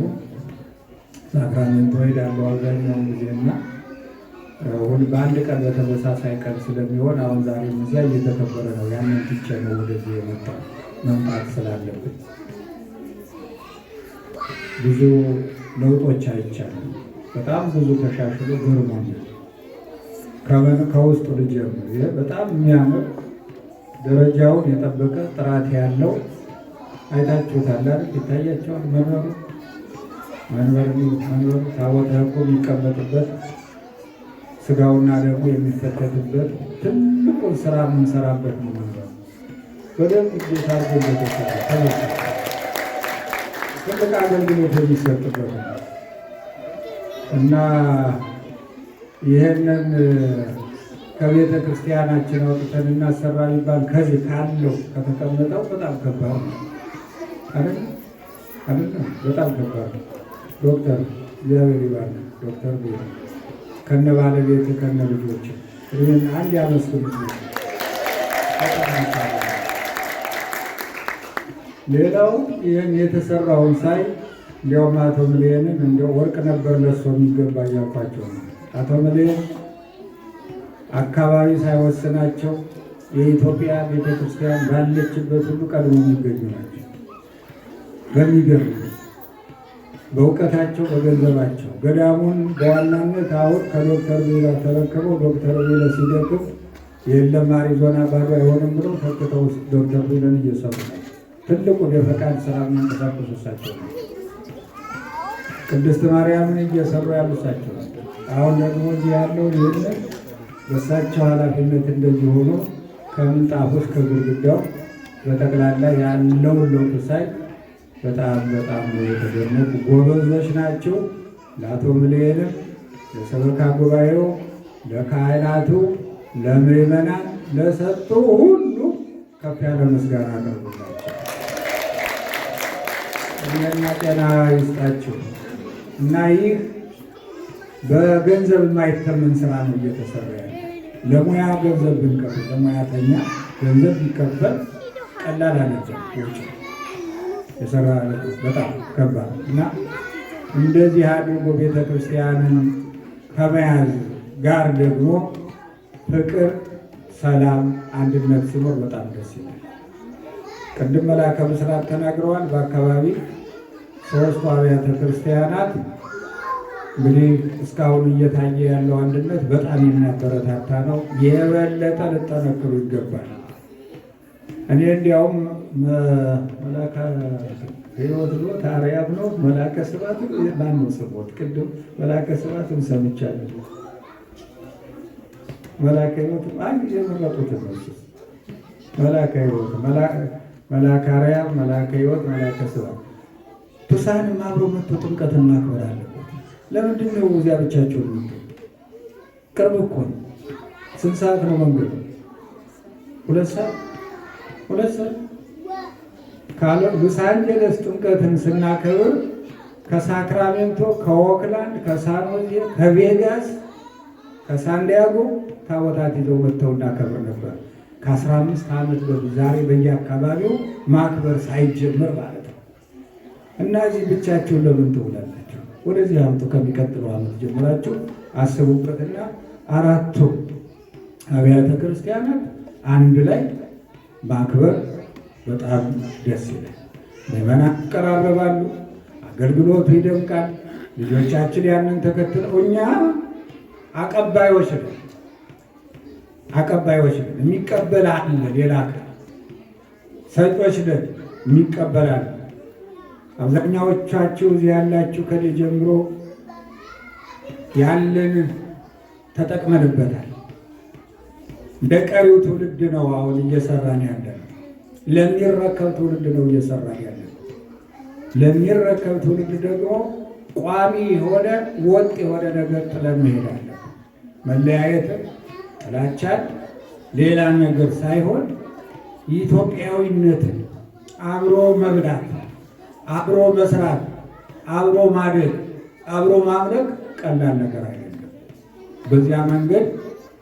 ሳክራሜንቶ ሄዳለሁ አብዛኛውን ጊዜና ሁን በአንድ ቀን በተመሳሳይ ቀን ስለሚሆን አሁን ዛሬም እዚያ እየተከበረ ነው። ያንን ትቼ ነው ወደዚህ የመጣው መምጣት ስላለብኝ ብዙ ለውጦች አይቻልም። በጣም ብዙ ተሻሽሎ ገርሞኛል። ከውስጡ ልጀምር። ይሄ በጣም የሚያምር ደረጃውን የጠበቀ ጥራት ያለው አይታችሁታል አይደል? ይታያቸዋል። መንበሩ ታቦተ ሕጉ የሚቀመጥበት ስጋውና ደግሞ የሚፈተትበት ትልቁን ስራ የምንሰራበት ነው። መንበሩ በደንብ እንዴት አድርጎ እንደተሰራ ተመልከቱ። ትልቅ አገልግሎት የሚሰጥበት ነው እና ይህንን ከቤተ ክርስቲያናችን አውጥተን እናሰራ ቢባል ከዚህ ካለው ከተቀመጠው በጣም ከባድ ነው። አይደል? አይደል? በጣም ከባድ ነው። ዶክተር እግዚአብሔር ይባርክ። ዶክተር ቤት ከነ ባለቤት ከነ ልጆች እድሜን አንድ ያመስግኑት። በጣም ሌላው ይህን የተሰራውን ሳይ እንዲያውም አቶ ምልየንን እንዲያው ወርቅ ነበር ለእሱ የሚገባ እያልኳቸው ነው። አቶ ምልየን አካባቢ ሳይወስናቸው የኢትዮጵያ ቤተክርስቲያን ባለችበት ሁሉ ቀድሞ የሚገኙ ናቸው። በሚገርም በእውቀታቸው በገንዘባቸው ገዳሙን በዋናነት አሁን ከዶክተር ቤላ ተረክበው ዶክተር ቤላ ሲደግፍ የለም አሪዞና ባዶ አይሆንም ብለው ተክተው ዶክተር ቤለን እየሰሩ ነው። ትልቁን የፈቃድ ስራ የሚያንቀሳቅሱ እሳቸው ናቸው። ቅድስት ማርያምን እየሰሩ ያሉ እሳቸው ናቸው። አሁን ደግሞ እዚህ ያለው ይህንን በእሳቸው ኃላፊነት እንደዚህ ሆኖ ከምንጣፉ እስከ ግድግዳው በጠቅላላ ያለውን ለውጥ ሳይ በጣም በጣም ነው የተደነቁ። ጎበዞች ናቸው። ለአቶ ምልየንም፣ ለሰበካ ጉባኤው፣ ለካህናቱ፣ ለምዕመናን ለሰጡ ሁሉ ከፍ ያለ ምስጋና አቅርቡላቸው። እድሜና ጤና ይስጣችሁ እና ይህ በገንዘብ የማይተመን ስራ ነው እየተሰራ ያለ። ለሙያ ገንዘብ ብንከፍል ለሙያተኛ ገንዘብ ቢከፈል ቀላል አይደለም። ወጪ የሰራ በጣም ከባድ እና እንደዚህ አድርጎ ቤተክርስቲያንን ከመያዝ ጋር ደግሞ ፍቅር፣ ሰላም፣ አንድነት ሲኖር በጣም ደስ ይላል። ቅድም መላከ ብስራት ተናግረዋል። በአካባቢ ሶስቱ አብያተ ክርስቲያናት እንግዲህ እስካሁን እየታየ ያለው አንድነት በጣም የሚያበረታታ ነው። የበለጠ ልጠነክሩ ይገባል። እኔ እንዲያውም መላከ ሕይወት ነው ታርያም ነው መላከ ስብሐት ማን ነው ስሞት? ቅድም መላከ ስብሐትም ሰምቻለሁ። መላከ ሕይወት አንድ የመረጡት እነሱ መላከ ሕይወት፣ መላከ አርያም፣ መላከ ሕይወት፣ መላከ ስብሐት ቱሳንም አብሮ መጥቶ ጥምቀትን ማክበር አለበት። ለምንድን ነው እዚያ ብቻቸውን መጥቶ? ቅርብ እኮ ነው። ስንት ሰዓት ነው መንገዱ? 2 ሰዓት፣ 2 ሰዓት ካለ ሎስ አንጀለስ ጥምቀትን ስናከብር ከሳክራሜንቶ፣ ከኦክላንድ፣ ከሳንሆዜ፣ ከቬጋስ፣ ከሳንዲያጎ ታቦታት ይዘው መጥተው እናከብር ነበር። ከ15 ዓመት በፊት ዛሬ በየአካባቢው ማክበር ሳይጀምር ማለት ነው። እና እዚህ ብቻችሁን ለምን ትውላላችሁ? ወደዚህ አምጡ። ከሚቀጥለው ዓመት ጀምራችሁ አስቡበትና አራቱ አብያተ ክርስቲያናት አንድ ላይ ማክበር በጣም ደስ ይላል። ምዕመናን ይቀራረባሉ፣ አገልግሎቱ ይደምቃል። ልጆቻችን ያንን ተከትለው እኛ አቀባዮች ነን፣ አቀባዮች ነን። የሚቀበል አለ ሌላ አካል። ሰጮች ነን፣ የሚቀበል አለ። አብዛኛዎቻችሁ እዚህ ያላችሁ ከኔ ጀምሮ ያለን ተጠቅመንበታል። ለቀሪው ትውልድ ነው አሁን እየሰራን ያለ ነው። ለሚረከብ ትውልድ ነው እየሰራን ያለ ነው። ለሚረከብ ትውልድ ደግሞ ቋሚ የሆነ ወጥ የሆነ ነገር ጥለን መሄድ አለብን። መለያየትን፣ ጥላቻን፣ ሌላ ነገር ሳይሆን ኢትዮጵያዊነትን አብሮ መብላት፣ አብሮ መስራት፣ አብሮ ማደግ፣ አብሮ ማምለክ ቀላል ነገር አይደለም። በዚያ መንገድ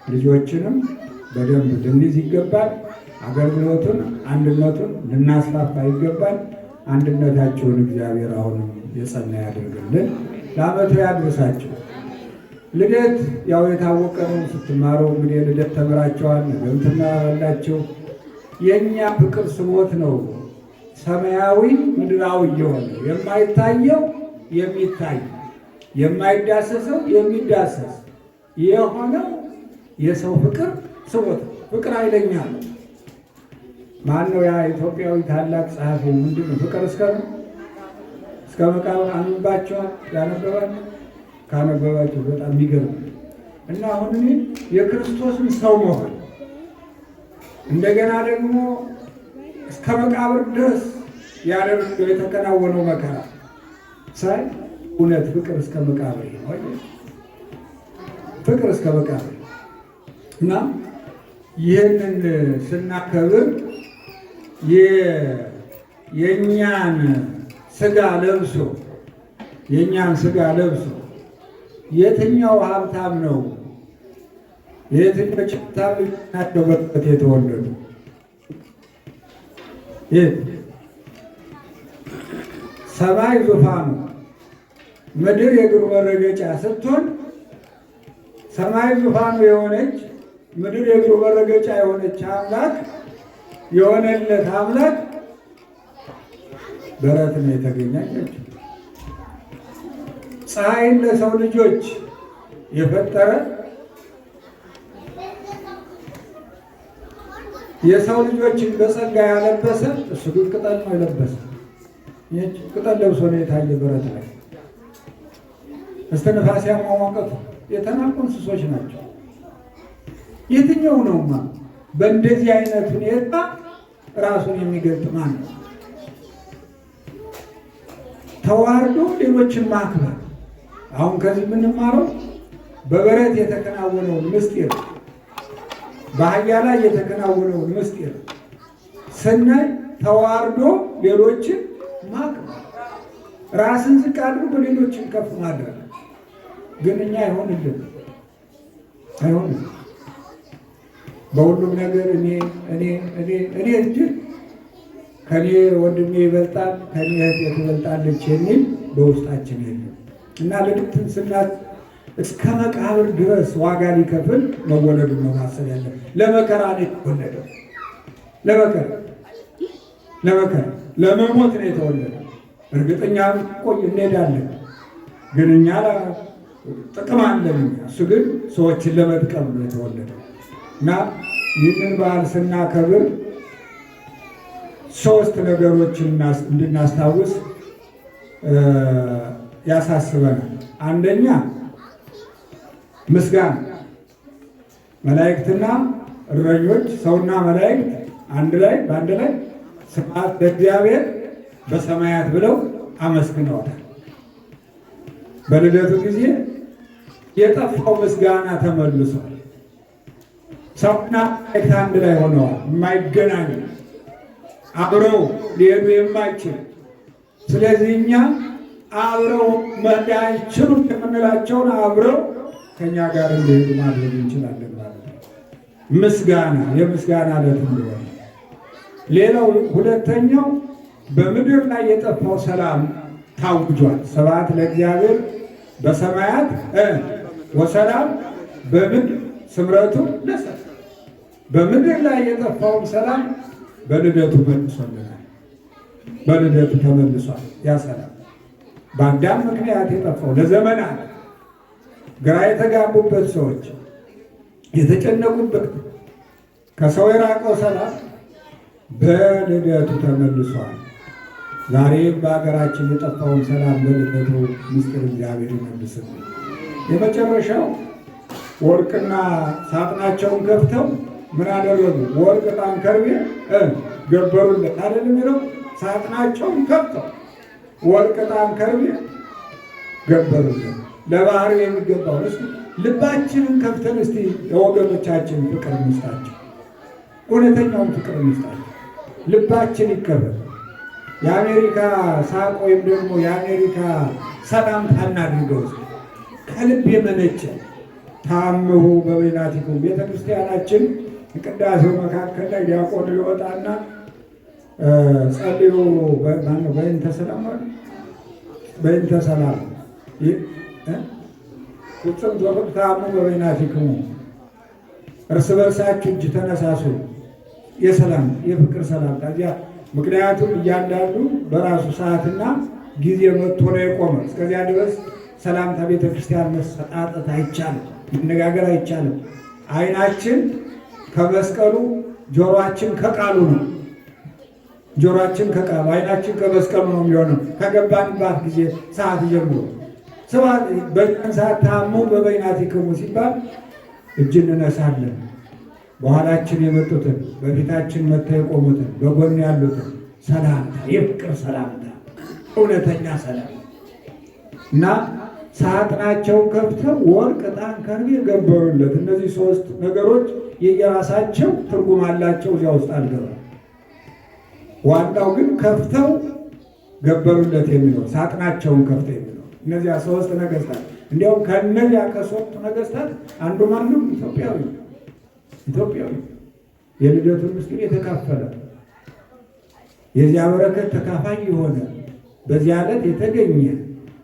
ልጆችንም በደንብ ልንይዝ ይገባል። አገልግሎቱን፣ አንድነቱን ልናስፋፋ ይገባል። አንድነታቸውን እግዚአብሔር አሁንም የጸና ያደርግልን፣ ለዓመቱ ያድርሳቸው። ልደት ያው የታወቀ ነው። ስትማሩ እንግዲህ ልደት ተምራቸዋል፣ ነገም ትማራላችሁ። የእኛ ፍቅር ስሞት ነው ሰማያዊ ምድራዊ የሆነ የማይታየው የሚታይ የማይዳሰሰው የሚዳሰስ የሆነው የሰው ፍቅር ስሞት ነው። ፍቅር ኃይለኛ ነው። ማን ነው ያ ኢትዮጵያዊ ታላቅ ጸሐፊ? ምንድን ነው ፍቅር እስከ መቃብር አንባቸዋል። ያነበባል ካነበባቸው በጣም የሚገርም እና አሁን እኔ የክርስቶስን ሰው መሆን እንደገና ደግሞ እስከ መቃብር ድረስ ያደረገው የተከናወነው መከራ ሳይ እውነት ፍቅር እስከ መቃብር ነው። ፍቅር እስከ መቃብር እና ይህንን ስናከብር የእኛን ስጋ ለብሶ የእኛን ስጋ ለብሶ የትኛው ሀብታም ነው? የትኞች ሀብታም ናቸው በረት የተወለዱ? የት ሰማይ ዙፋኑ ምድር የእግሩ መረገጫ ስትሆን ሰማይ ዙፋኑ የሆነች ምድር የእግሩ መረገጫ የሆነች አምላክ የሆነለት አምላክ በረት ነው የተገኘች። ፀሐይን ለሰው ልጆች የፈጠረ የሰው ልጆችን በጸጋ ያለበሰ እሱ ግን ቅጠል ነው የለበሰ። ይህች ቅጠል ለብሶ ነው የታየ በረት ላይ። እስትንፋስ ያሟሟቀቱ የተናቁ እንስሶች ናቸው። የትኛው ነውማ በእንደዚህ አይነት ሁኔታ ራሱን የሚገልጥ ማን ነው? ተዋርዶ ሌሎችን ማክበር። አሁን ከዚህ የምንማረው በበረት የተከናወነውን ምስጢር፣ በአህያ ላይ የተከናወነውን ምስጢር ስናይ ተዋርዶ ሌሎችን ማክበር፣ ራስን ዝቅ አድርጎ ሌሎችን ከፍ ማድረግ። ግን እኛ አይሆንልን አይሆንልን። በሁሉም ነገር እኔ እኔ እኔ እኔ እንጂ ከኔ ወንድሜ ይበልጣል ከኔ እህቴ ትበልጣለች የሚል በውስጣችን የለም። እና ልደትን ስናት እስከ መቃብር ድረስ ዋጋ ሊከፍል መወለዱን ነው ማሰብ ያለ። ለመከራ ነው የተወለደው። ለመከራ ለመከራ ለመሞት ነው የተወለደው። እርግጠኛ ቆይ እንሄዳለን፣ ግን እኛ ጥቅም አለን። እሱ ግን ሰዎችን ለመጥቀም ነው የተወለደው። እና ይህንን በዓል ስናከብር ሶስት ነገሮችን እንድናስታውስ ያሳስበናል። አንደኛ ምስጋና፣ መላእክትና እረኞች ሰውና መላእክት አንድ ላይ በአንድ ላይ ስብሐት ለእግዚአብሔር በሰማያት ብለው አመስግነውታል። በልደቱ ጊዜ የጠፋው ምስጋና ተመልሷል። ሰውና መላእክት አንድ ላይ ሆነዋል። የማይገናኙ አብረው ሊሄዱ የማይችል። ስለዚህ እኛ አብረው መሄድ አይችሉም የምንላቸውን አብረው ከእኛ ጋር እንዲሄዱ ማድረግ እንችላለን ማለት ነው። ምስጋና የምስጋና ዕለት እንደሆነ ሌላው ሁለተኛው በምድር ላይ የጠፋው ሰላም ታውጇል። ስብሐት ለእግዚአብሔር በሰማያት ወሰላም በምድር ስምረቱ ለሰላም። በምድር ላይ የጠፋውን ሰላም በልደቱ መልሶልናል። በልደቱ ተመልሷል። ያ ሰላም በአዳም ምክንያት የጠፋው ለዘመናት ግራ የተጋቡበት ሰዎች የተጨነቁበት ከሰው የራቀው ሰላም በልደቱ ተመልሷል። ዛሬም በሀገራችን የጠፋውን ሰላም በልደቱ ምስጢር እግዚአብሔር ይመልስልን። የመጨረሻው ወርቅና ሳጥናቸውን ከፍተው ምን አደረጉ? ወርቅ፣ ዕጣን፣ ከርቤ ገበሩለት አይደል የሚለው። ሳጥናቸውን ከፍተው ወርቅ፣ ዕጣን፣ ከርቤ ገበሩለት። ለባህሪው የሚገባውን እስኪ ልባችንን ከፍተን እስቲ ለወገኖቻችን ፍቅር እንስጣቸው። እውነተኛውን ፍቅር እንስጣቸው። ልባችን ይከፈት። የአሜሪካ ሳቅ ወይም ደግሞ የአሜሪካ ሰላምታ እናድርገው። እስኪ ከልብ የመነጨ ታምሁ በበይናቲኩም። ቤተክርስቲያናችን ቅዳሴው መካከል ላይ ዲያቆኑ ይወጣና ጸልዩ በእንተ ሰላም በእንተ ሰላም ፍጹም ታሙ በበይናቲክሙ፣ እርስ በርሳችሁ እጅ ተነሳሱ፣ የሰላም የፍቅር ሰላምታ እዚያ። ምክንያቱም እያንዳንዱ በራሱ ሰዓትና ጊዜ መጥቶ ነው የቆመ። እስከዚያ ድረስ ሰላምታ ቤተክርስቲያን መሰጣጠት አይቻልም፣ መነጋገር አይቻልም። ዓይናችን ከመስቀሉ ጆሮአችን ከቃሉ ነው። ጆሮአችን ከቃሉ ዓይናችን ከመስቀሉ ነው የሚሆነው። ከገባንባት ጊዜ ሰዓት ጀምሮ ስብሐት በዛን ሰዓት ታሙ በበይናቲክሙ ሲባል እጅ እንነሳለን። በኋላችን የመጡትን፣ በፊታችን መጥተው የቆሙትን፣ በጎን ያሉትን ሰላምታ፣ የፍቅር ሰላምታ፣ እውነተኛ ሰላም። እና ሳጥናቸውን ከፍተው ወርቅ፣ ዕጣን፣ ከርቤ ገበሩለት። እነዚህ ሶስት ነገሮች የየራሳቸው ትርጉም አላቸው። እዚያ ውስጥ አልገባም። ዋናው ግን ከፍተው ገበሩለት የሚለው፣ ሳጥናቸውን ከፍተው የሚለው፣ እነዚያ ሶስት ነገስታት፣ እንዲያውም ከእነዚያ ከሶስቱ ነገስታት አንዱ ማነው? ኢትዮጵያዊ። ኢትዮጵያዊ የልደቱን ምስጢር የተካፈለ፣ የዚያ በረከት ተካፋይ የሆነ፣ በዚያ ዕለት የተገኘ፣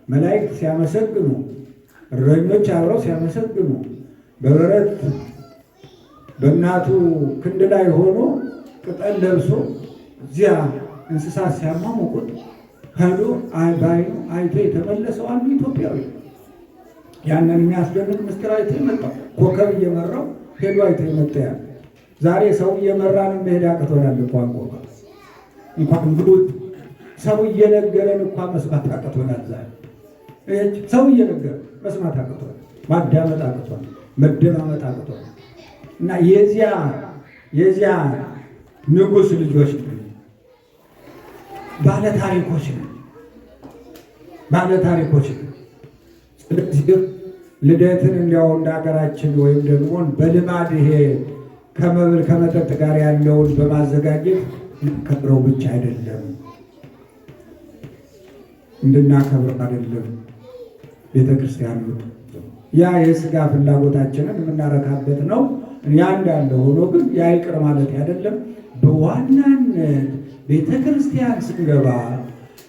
መላእክት ሲያመሰግኑ፣ እረኞች አብረው ሲያመሰግኑ፣ በበረት በእናቱ ክንድ ላይ ሆኖ ቅጠል ለብሶ እዚያ እንስሳት ሲያሟሙቁት ሄዶ በዓይኑ አይቶ የተመለሰው አንዱ ኢትዮጵያዊ፣ ያንን የሚያስደንቅ ምስጢር አይቶ የመጣው፣ ኮከብ እየመራው ሄዶ አይቶ የመጣ። ያ ዛሬ ሰው እየመራን መሄድ አቅቶናል። እንኳን ኮከብ፣ እንኳን ግቡት፣ ሰው እየነገረን እንኳ መስማት አቅቶናል። ዛሬ ሰው እየነገረን መስማት አቅቶናል። ማዳመጥ አቅቶናል። መደማመጥ አቅቶናል። እና የዚያ ንጉሥ ልጆች ነን። ባለ ታሪኮች ነን። ባለ ታሪኮች ነን። ስለዚህ ልደትን እንዲያው እንደ ሀገራችን ወይም ደግሞ በልማድ ይሄ ከመብል ከመጠጥ ጋር ያለውን በማዘጋጀት ከብረው ብቻ አይደለም፣ እንድናከብረው አይደለም። ቤተክርስቲያን ያ የስጋ ፍላጎታችንን የምናረካበት ነው። ያ እንዳለ ሆኖ ግን ያ ይቅር ማለት አይደለም። በዋናነት ቤተክርስቲያን ስንገባ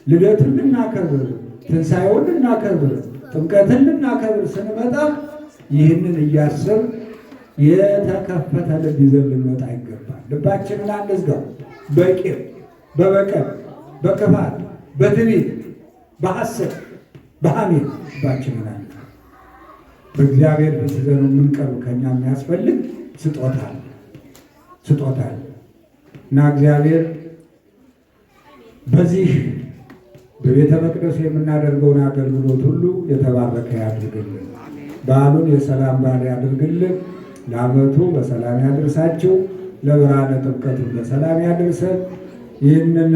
ልደትን ልናከብር፣ ትንሣኤውን ልናከብር፣ ጥምቀትን ልናከብር ስንመጣ ይህንን እያስብ የተከፈተ ልብ ይዘን ልንመጣ ይገባል። ልባችንን አንዝጋው። በቂም፣ በበቀል፣ በክፋት፣ በትዕቢት፣ በሐሰት፣ በሐሜት ልባችንን አንዝጋው። በእግዚአብሔር ፊት ይዘን የምንቀርብ ከኛ የሚያስፈልግ ስጦታ አለ፣ ስጦታ አለ። እና እግዚአብሔር በዚህ በቤተ መቅደሱ የምናደርገውን አገልግሎት ሁሉ የተባረከ ያድርግልን። በዓሉን የሰላም በዓል ያድርግልን። ለዓመቱ በሰላም ያድርሳችሁ። ለብርሃነ ጥምቀቱ በሰላም ያድርሰን። ይህንን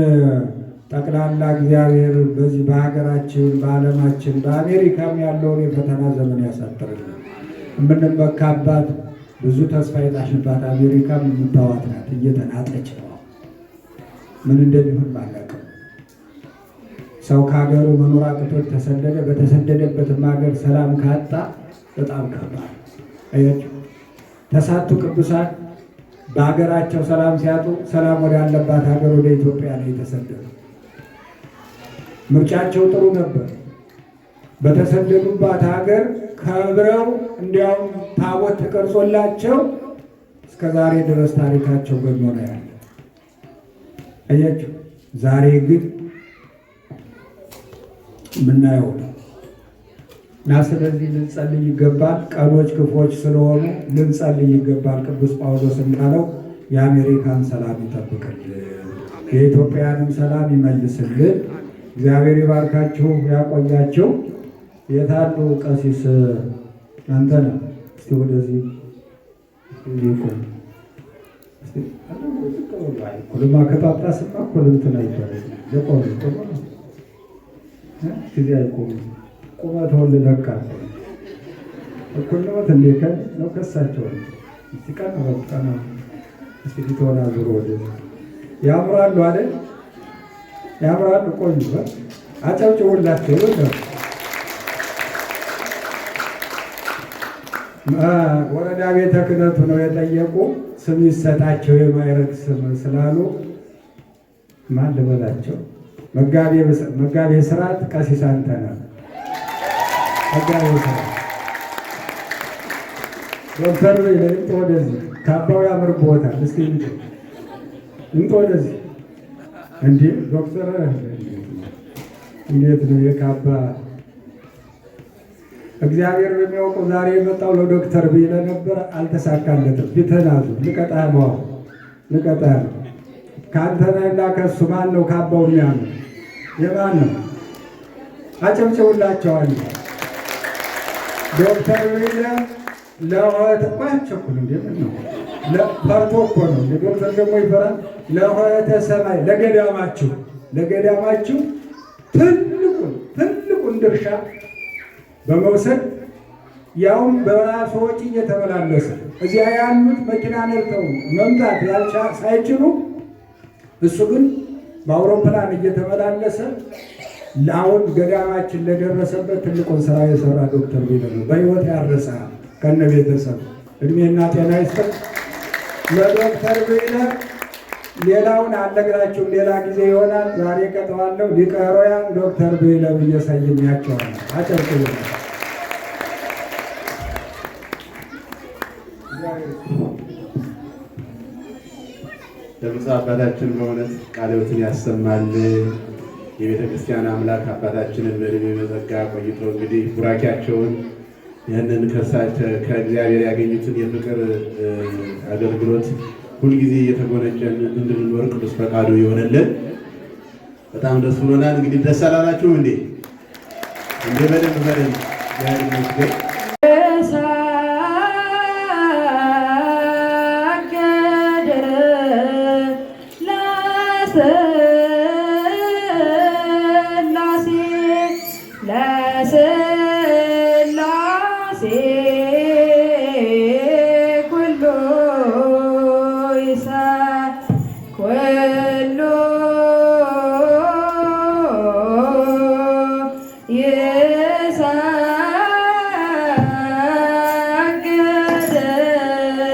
ጠቅላላ እግዚአብሔር በዚህ በሀገራችን፣ በዓለማችን፣ በአሜሪካም ያለውን የፈተና ዘመን ያሳጥርልን። የምንመካባት፣ ብዙ ተስፋ የጣልንባት አሜሪካም የምታዋት ናት፣ እየተናጠች ነው። ምን እንደሚሆን ባላውቅም ሰው ከሀገሩ መኖር አቅቶት ተሰደደ። በተሰደደበትም ሀገር ሰላም ካጣ በጣም ከባድ። አያችሁ፣ ተሳቱ ቅዱሳን በሀገራቸው ሰላም ሲያጡ ሰላም ወዳለባት ሀገር ወደ ኢትዮጵያ ነው የተሰደዱ። ምርጫቸው ጥሩ ነበር። በተሰደዱባት ሀገር ከብረው እንዲያውም ታቦት ተቀርጾላቸው እስከ ዛሬ ድረስ ታሪካቸው ገኖ ነው ያለ። አያችሁ፣ ዛሬ ግን የምናየው ነው እና ስለዚህ ልንጸልይ ይገባል። ቀኖች ክፎች ስለሆኑ ልንጸልይ ይገባል። ቅዱስ ጳውሎስ እንዳለው የአሜሪካን ሰላም ይጠብቅልን፣ የኢትዮጵያንም ሰላም ይመልስልን። እግዚአብሔር ይባርካችሁ፣ ያቆያችሁ። የታሉ ቀሲስ አንተነህ? እስቲ ወደዚህ ይቁም። እኩልማ ከጳጳስማ እኩል እንትን አይባልም። የቆሙ ጥሩ ነው። ጊዜ አይቆሙም። ቁመተውን ልለካ እኩል ነዎት እንዴ? ነው ከሳቸው እስቲ ቀና በሉ፣ ቀና እስቲ ፊትዎን አዙሮ ወደዚህ። ያምራሉ አይደል? ያምራሉ። ቆዩ፣ አጨብጭቡላቸው። ወረዳ ቤተ ክህነቱ ነው የጠየቁ። ስም ይሰጣቸው የማዕረግ ስም ስላሉ ማን ልበላቸው? መጋቤ ሥርዓት ቀሲስ አንተነህ፣ መጋቤ ሥርዓት ዶክተር ይምጡ ወደዚህ። ካባው ያምርብዎታል። እስኪ ይምጡ፣ ይምጡ ወደዚህ። እንዴ ዶክተር፣ እንዴት ነው የካባ? እግዚአብሔር በሚያውቀው ዛሬ የመጣው ለዶክተር ብዬ ነበር፣ አልተሳካለትም። ፊትህን አዙር፣ ልቀጣህ ነው፣ ልቀጣህ ነው። ከአንተነህና ከእሱ ማን ነው ካባው የሚያምር? የማን ነው? አጨብጭቡላቸዋል። ዶክተር ብዬ ለሆተ አቸኩል እንዴ ምን ነው ፈርቶ እኮ ነው። ዶክተር ደግሞ ይፈራል። ለሆተ ሰማይ ለገዳማችሁ ለገዳማችሁ ትልቁን ትልቁን ድርሻ በመውሰድ ያውም በራሱ ወጪ እየተመላለሰ እዚያ ያሉት መኪና ነድተው መምጣት ሳይችሉ እሱ ግን በአውሮፕላን እየተመላለሰ ለአሁን ገዳማችን ለደረሰበት ትልቁን ስራ የሰራ ዶክተር ቢለ ነው። በሕይወት ያረሳ ከነ ቤተሰብ እድሜና ጤና ይስጥ ለዶክተር ቢለ። ሌላውን አልነግራችሁም፣ ሌላ ጊዜ ይሆናል። ዛሬ ቀጠዋለሁ። ሊቀ ኅሩያን ዶክተር ቢለ ብዬ ሰይሜያቸዋለሁ። አጨብጭቡ። ለብፁዕ አባታችን በእውነት ቃለ ሕይወትን ያሰማል። የቤተ ክርስቲያን አምላክ አባታችንን በዕድሜ በጸጋ ቆይቶ እንግዲህ ቡራኪያቸውን ይህንን ከእግዚአብሔር ያገኙትን የፍቅር አገልግሎት ሁልጊዜ እየተጎነጨን እንድንኖር ቅዱስ ፈቃዱ ይሆንልን። በጣም ደስ ብሎናል። እንግዲህ ደስ አላላችሁም እንዴ? እንዴ በደንብ በደንብ እግዚአብሔር ይመስገን። ለሥላሴ ኩሉ ኩሉ ይሰግድ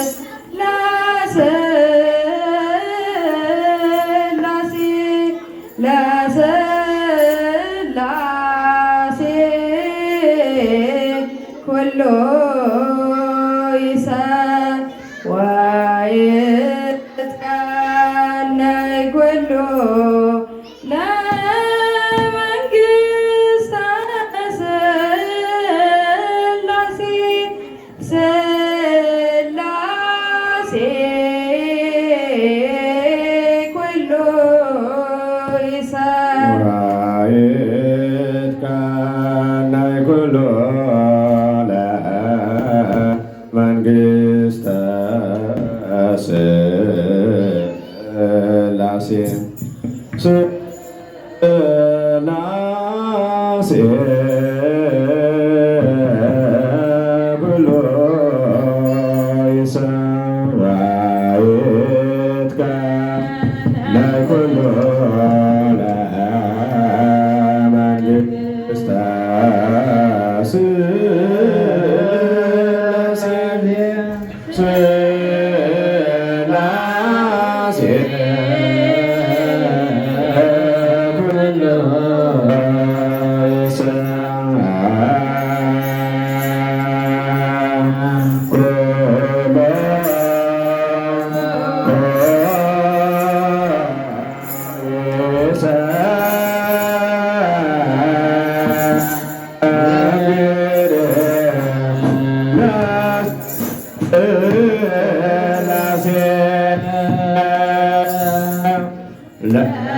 ለሥላሴ ለሥላሴ ኩሉ ወይትቀነይ ኩሉ ለመንግሥተ ሥላሴ ሥላሴ ኩሉ ወይትቀነይ ኩሉ ለመንግሥተ ሥላሴ ሥላሴ ኩሉ ወይትቀነይ ኩሉ ለመንግሥተ ሥላሴ። Yeah.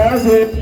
Selassie,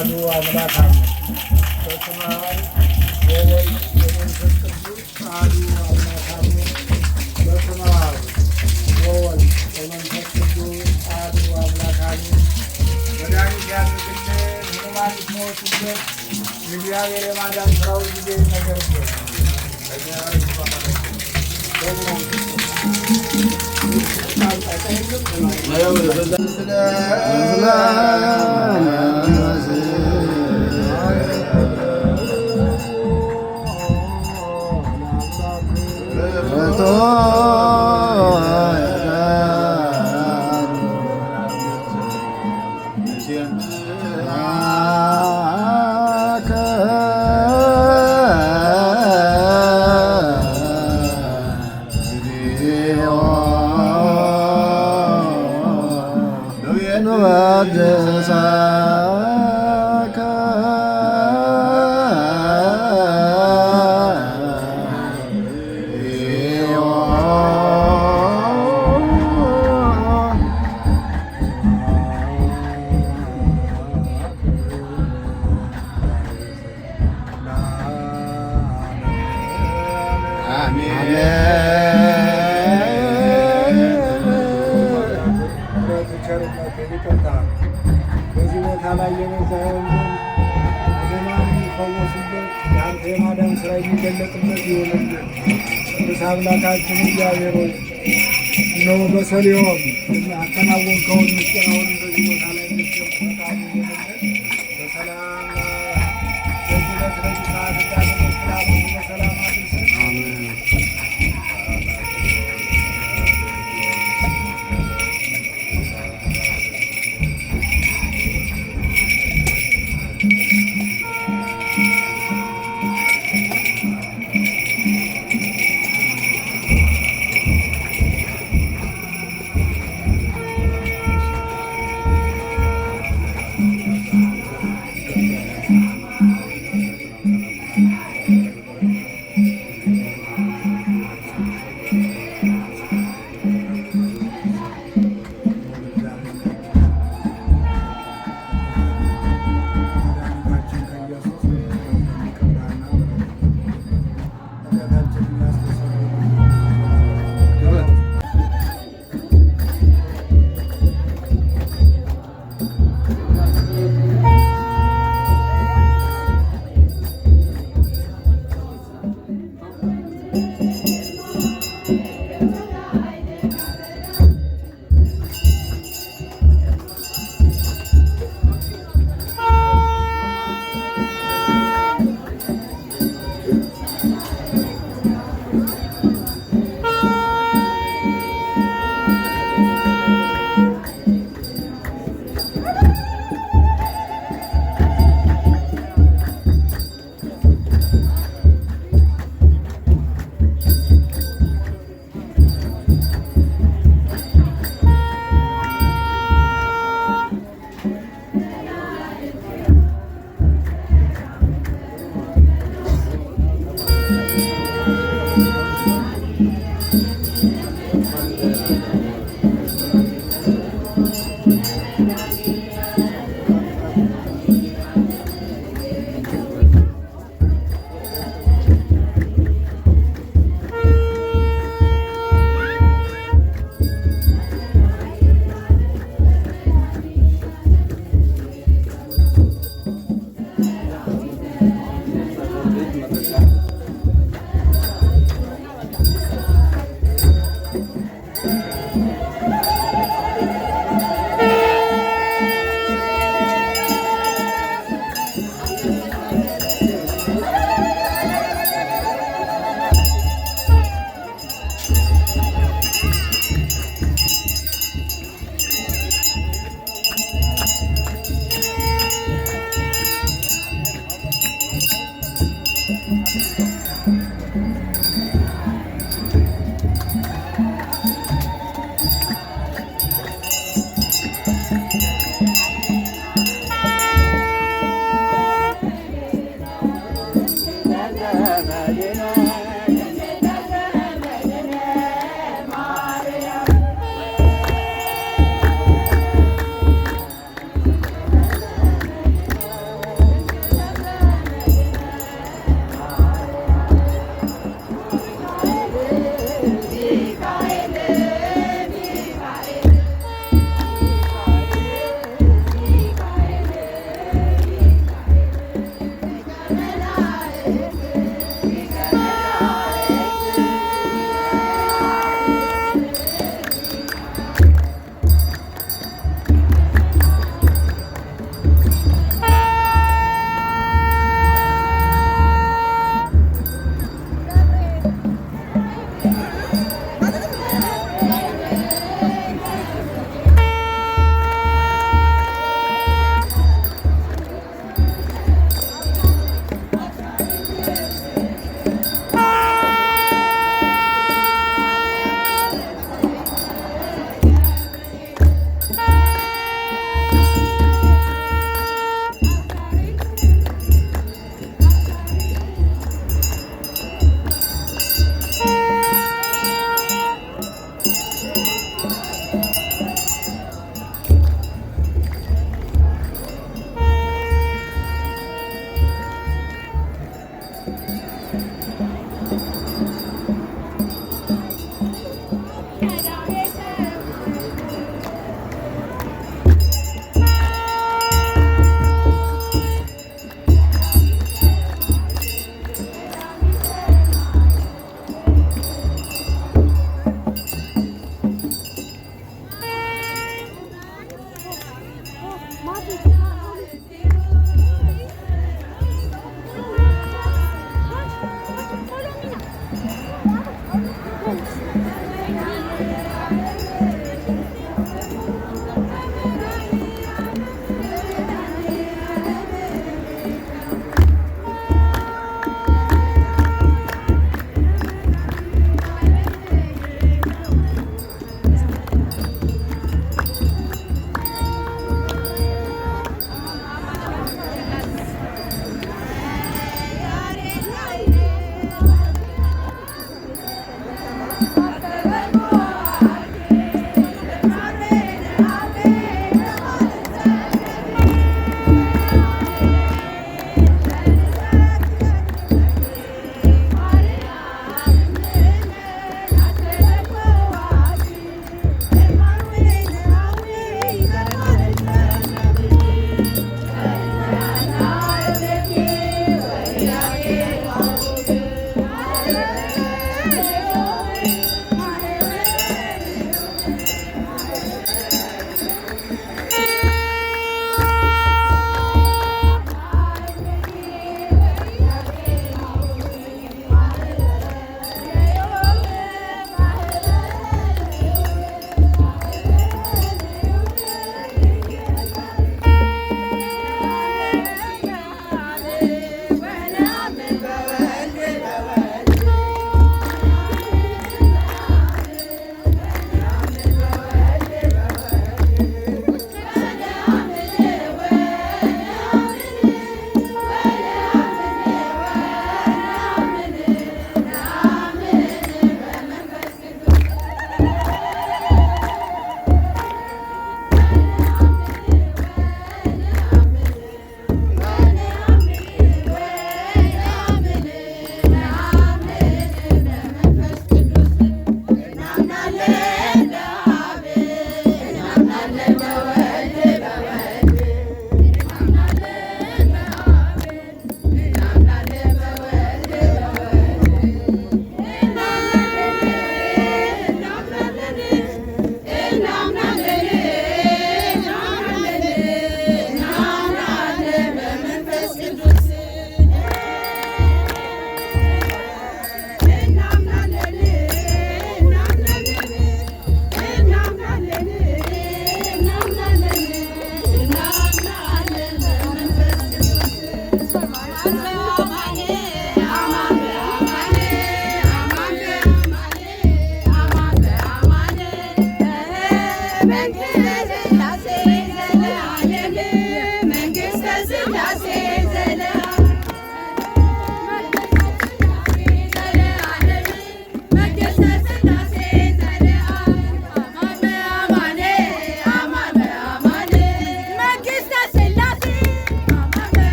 አሐዱ አምላክ አሜን። በስመ አብ ወወልድ ወመንፈስ ቅዱስ አሐዱ አምላክ አሜን። በስመ አብ ወወልድ ወመንፈስ ቅዱስ አሐዱ አምላክ አሜን። መድኃኒት ያድርግልን፣ ሕሙማን ይፈወሱበት፣ የእግዚአብሔር የማዳን ሥራው ጊዜ ይነገርበት። ይቅርታ በዚህ ቦታ ላይ የበዛውን ሕሙማን የሚፈወሱበት የአንተ የማዳን ስራ የሚገለጥበት ይሆንልን። ቅዱስ አምላካችን እግዚአብሔር ሆይ፣ እነሆ በሰሊሆም ያከናወንከውን ምስጢር አሁንም በዚህ ቦታ ላይ እንድትገኝ ፈቃድ ይሆንልን። በሰላም በዚህ ዕለት በዚህ ሰዓት እንዳገለግል በሰላም አድርሰን።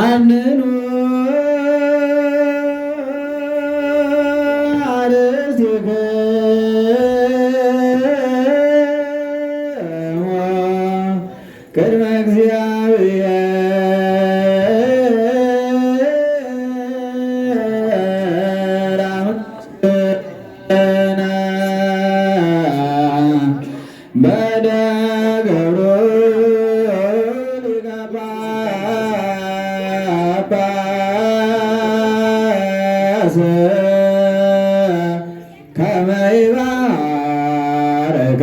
አንኑ አርእስቲክሙ ቅድመ እግዚአብሔር አምላክነ በደገብሩ ሊቀ ጳጳስ ከመ ይባርከነ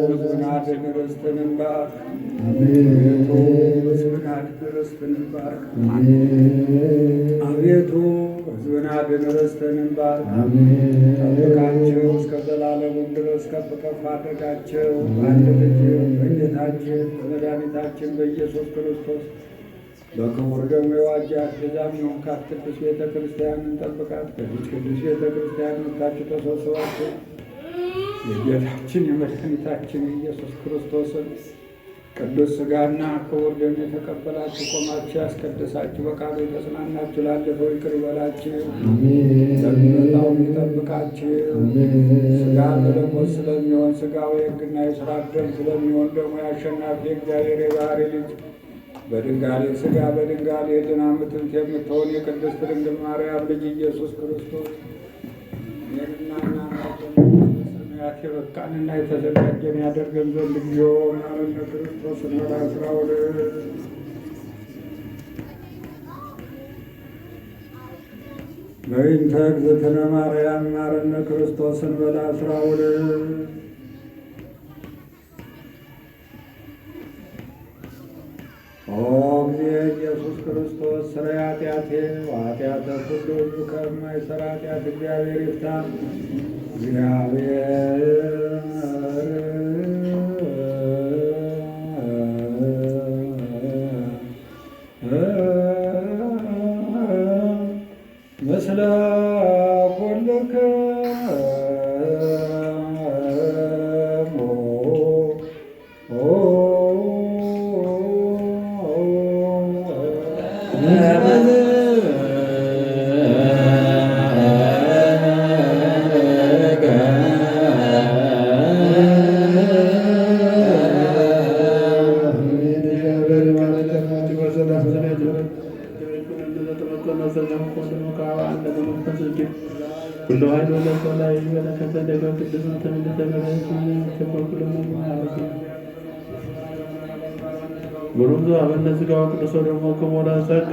ሕዝብን አድን ርስትንም ባርክ። አቤቱ ሕዝብን አድን ርስትንም ባርክ። አቤቱ ሕዝብን አድን ርስትንም ባርክ። ጠብቃቸው እስከ ዘላለሙም ድረስ ከፍ ከፍ አድርጋቸው። በአንድ ልጅ በጌታችን በመድኃኒታችን በኢየሱስ ክርስቶስ በክቡር ደሙ የዋጃት ቤዛም የሆንካት ቅዱስ ቤተ ክርስቲያንን ጠብቃት። በዚች ቅዱስ ቤተ ክርስቲያን መጥታችሁ ተሰብስባችሁ የጌታችን የመድኃኒታችን የኢየሱስ ክርስቶስን ቅዱስ ሥጋና ክቡር ደም የተቀበላችሁ ቆማችሁ ያስቀደሳችሁ በቃሉ የተጽናናችሁ ላለፈው ይቅር ይበላችሁ፣ ለሚመጣውም ይጠብቃችሁ። ሥጋ መለኮት ስለሚሆን ሥጋው የሕግና የሥርዓት ደም ስለሚሆን ደግሞ የአሸናፊ የእግዚአብሔር የባሕርይ ልጅ በድንጋሌ ሥጋ በድንጋሌ ሕሊና ምትንት የምትሆን የቅድስት ድንግል ማርያም ልጅ ኢየሱስ ክርስቶስ እኔንና እናንተን ሰማያት የበቃንና የተዘጋጀን ያደርገን ዘንድ እግዚኦ መሐረነ ክርስቶስ እንበል 12። በእንተ እግዝእትነ ማርያም መሐረነ ክርስቶስ እንበል 12። ኦ ጊዜ ኢየሱስ ክርስቶስ ስረ ኃጢአቴ ወኃጢአተ ኩሉ ሕዝብ ከማይሰራ ኃጢአት እግዚአብሔር ይፍታ። እግዚአብሔር ምስለ ኩልክሙ ብሩክ አበነ ሥጋው ቅዱስ ደግሞ ክቡረ ጸጋ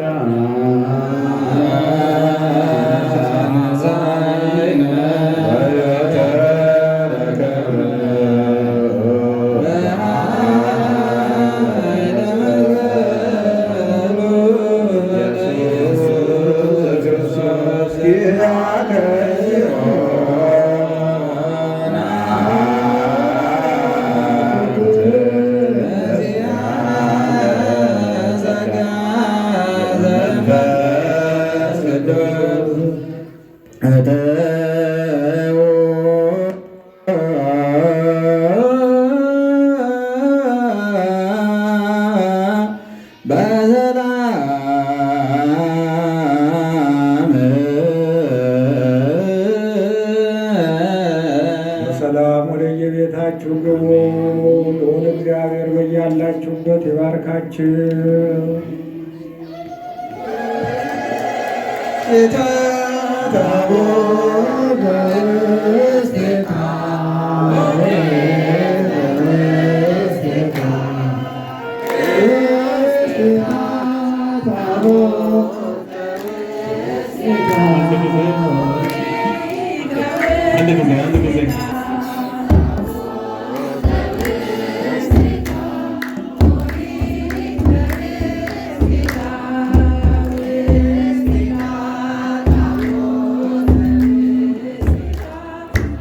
በሰላም ወደየቤታችሁ ግቡ። ልዑል እግዚአብሔር በያላችሁበት ይባርካችሁ። አንድ ጊዜ አንድ ጊዜ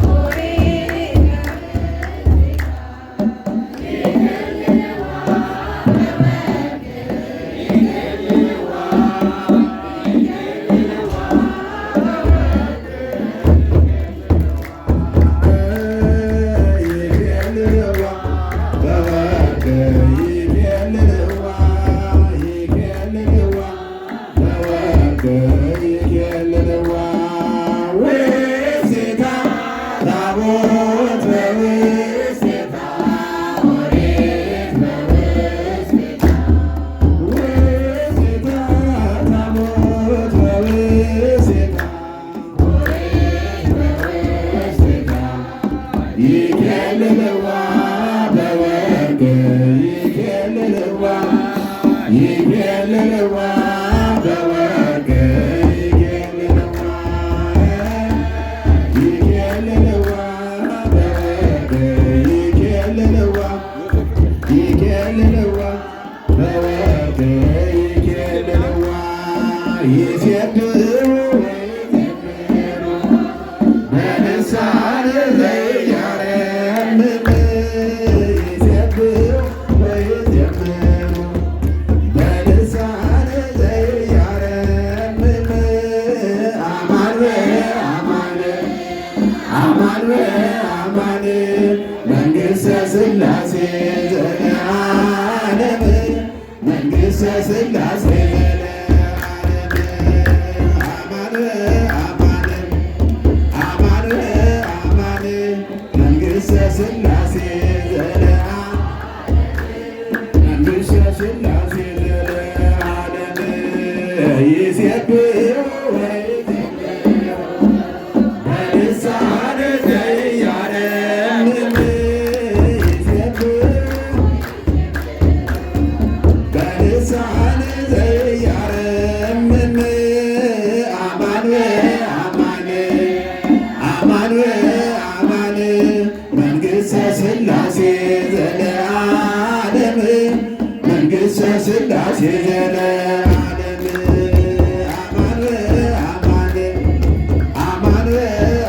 ኦሪት ይኬልልዋ በወርቅ ይኬልልዋ ይኬልልዋ በወርቅ ይኬልልዋ ይኬልልዋ በወርቅ ይኬልልዋ ይኬልልዋ በወርቅ ይኬልልዋ ይሴብሑ ወይዘምሩ በልሳን ዘያረምም ይሴብሑ ወይዘምሩ በልሳን ዘያረምም አማን አማን አማን አማን መንግሥተ ሥላሴ ዘለዓለም መንግሥተ ሥላሴ ዘለዓለም አማን አማን አማን አማን መንግሥተ ሥላሴ ዘለዓለም መንግሥተ ሥላሴ ዘለዓለም ይሴብሑ ወይዘምሩ በልሳን ዘያረምም ይሴብሑ በልሳን ዘያረምም አማን አማን አማን አማን መንግሥተ ሥላሴ ዘለዓለም መንግሥተ ሥላሴ ዘለዓለም አማን አማን አማን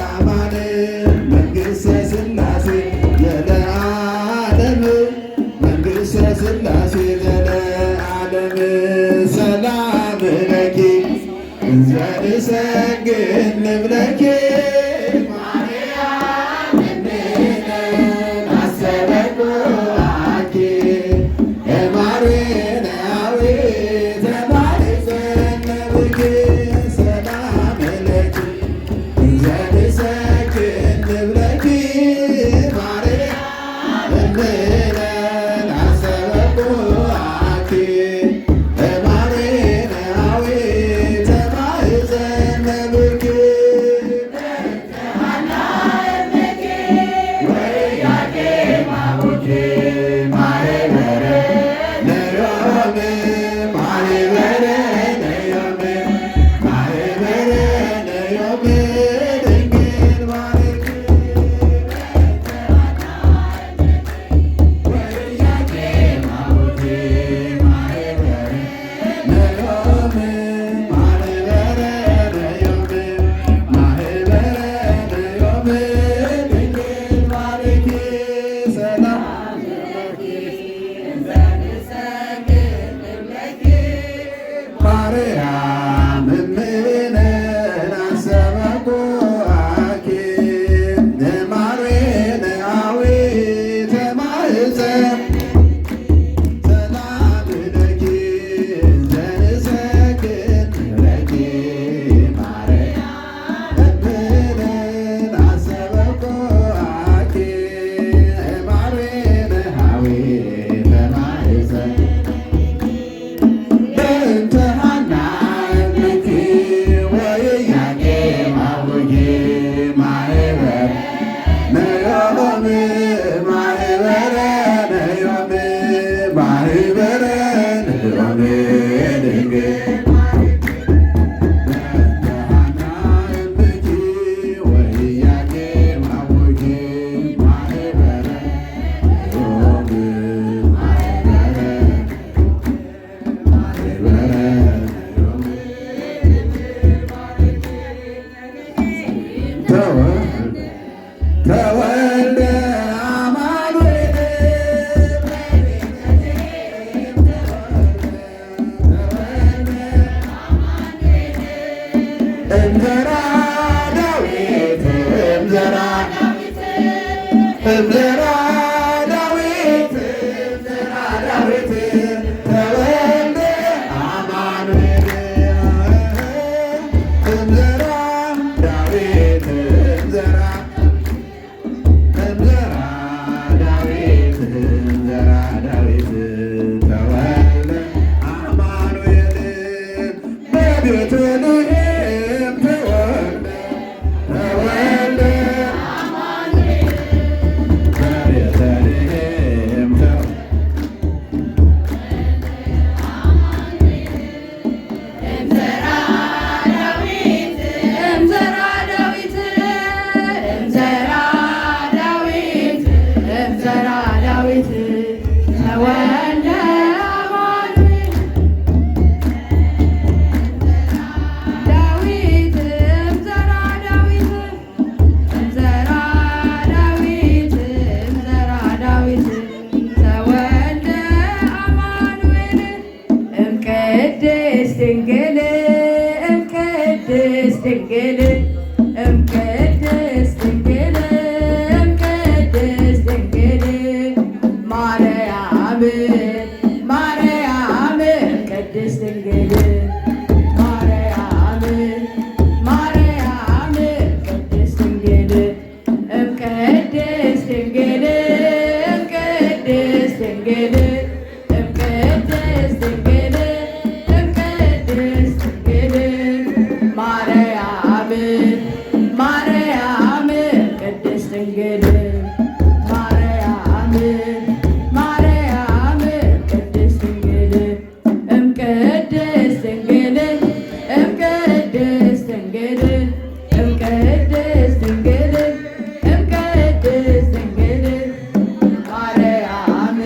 አማን መንግሥተ ሥላሴ ዘለዓለም መንግሥተ ሥላሴ ዘለዓለም ሰላም ለኪ እንዘ ንሰግድ ንብለኪ ማርያም እምነ አሰበኩአኪ እማርያዊ ተማኅፀነ ብኪ ሰላም ለኪ እንዘ ንሰግድ ንብለኪ ማርያም እምነ አሰበኩአኪ እማርያዊ ተማኅፀነ ብኪ ነዮም ማኅበረ ነዮም ማኅበረ ነዮም ድንግል ባርኪ ወኢያቄም አቡኪ ማኅበረ ነዮም ማኅበረ ነዮም ማኅበረ ነዮም ድንግል ባርኪ ሰላም ማርያም እምነ አሰበኩአኪ እማርያዊ ተማኅፀን ሰላም ለኪ ዘንሰግድ ለኪ ማርያም እምነ አሰበኩአኪ እማርያዊ ተማኅፀን በእንተ ሐና እምኪ ወኢያቄም አቡኪ ማኅበረ ነዮም ማኅበረ ነዮም ማኅበረ ነዮም ድንግል በእንተ ሐና እምኪ ወኢያቄም አቡኪ ማኅበረ ነዮም ማኅበረ ማኅበረ ነዮም ተወልደ አማኑኤል እምዘራ ዳዊት እምዘራ እምዘራ ዳዊት እምዘራ ዳዊት ተወልደ አማኑኤል እምዘራ ዳዊት እምዘራ እምዘራ ዳዊት እምዘራ ዳዊት ተወልደ አማኑኤል በቤተልሔም ተወልደ ተወልደ እምዘራ ዳዊት ተወልደ አማኑኤል ዳዊት እምዘራ ዳዊት እምዘራ ዳዊት እምዘራ ዳዊት ተወልደ አማኑኤል እምቅድስት ድንግል እምቅድስት ድንግል እምቅድስት ድንግል እምቅድስት ድንግል ማርያም ማርያም ቅድስት ድንግል ማርያም ማርያም ቅድስት ድንግል እምቅድስት ድንግል እምቅድስት ድንግል እምቅድስት ድንግል እምቅድስት ድንግል ማርያም ማርያም ቅድስት ድንግል ማርያም ማርያም ቅድስት ድንግል እምቅድስት ድንግል እምቅድስት ድንግል እምቅድስት ድንግል እምቅድስት ድንግል ማርያም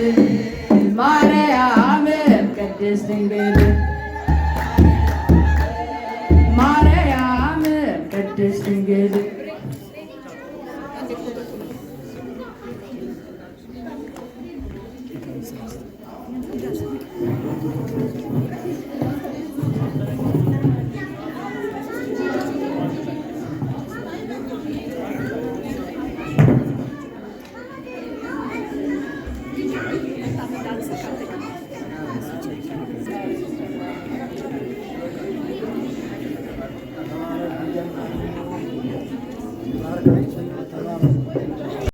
ማርያም ቅድስት ድንግል ማርያም ቅድስት ድንግል።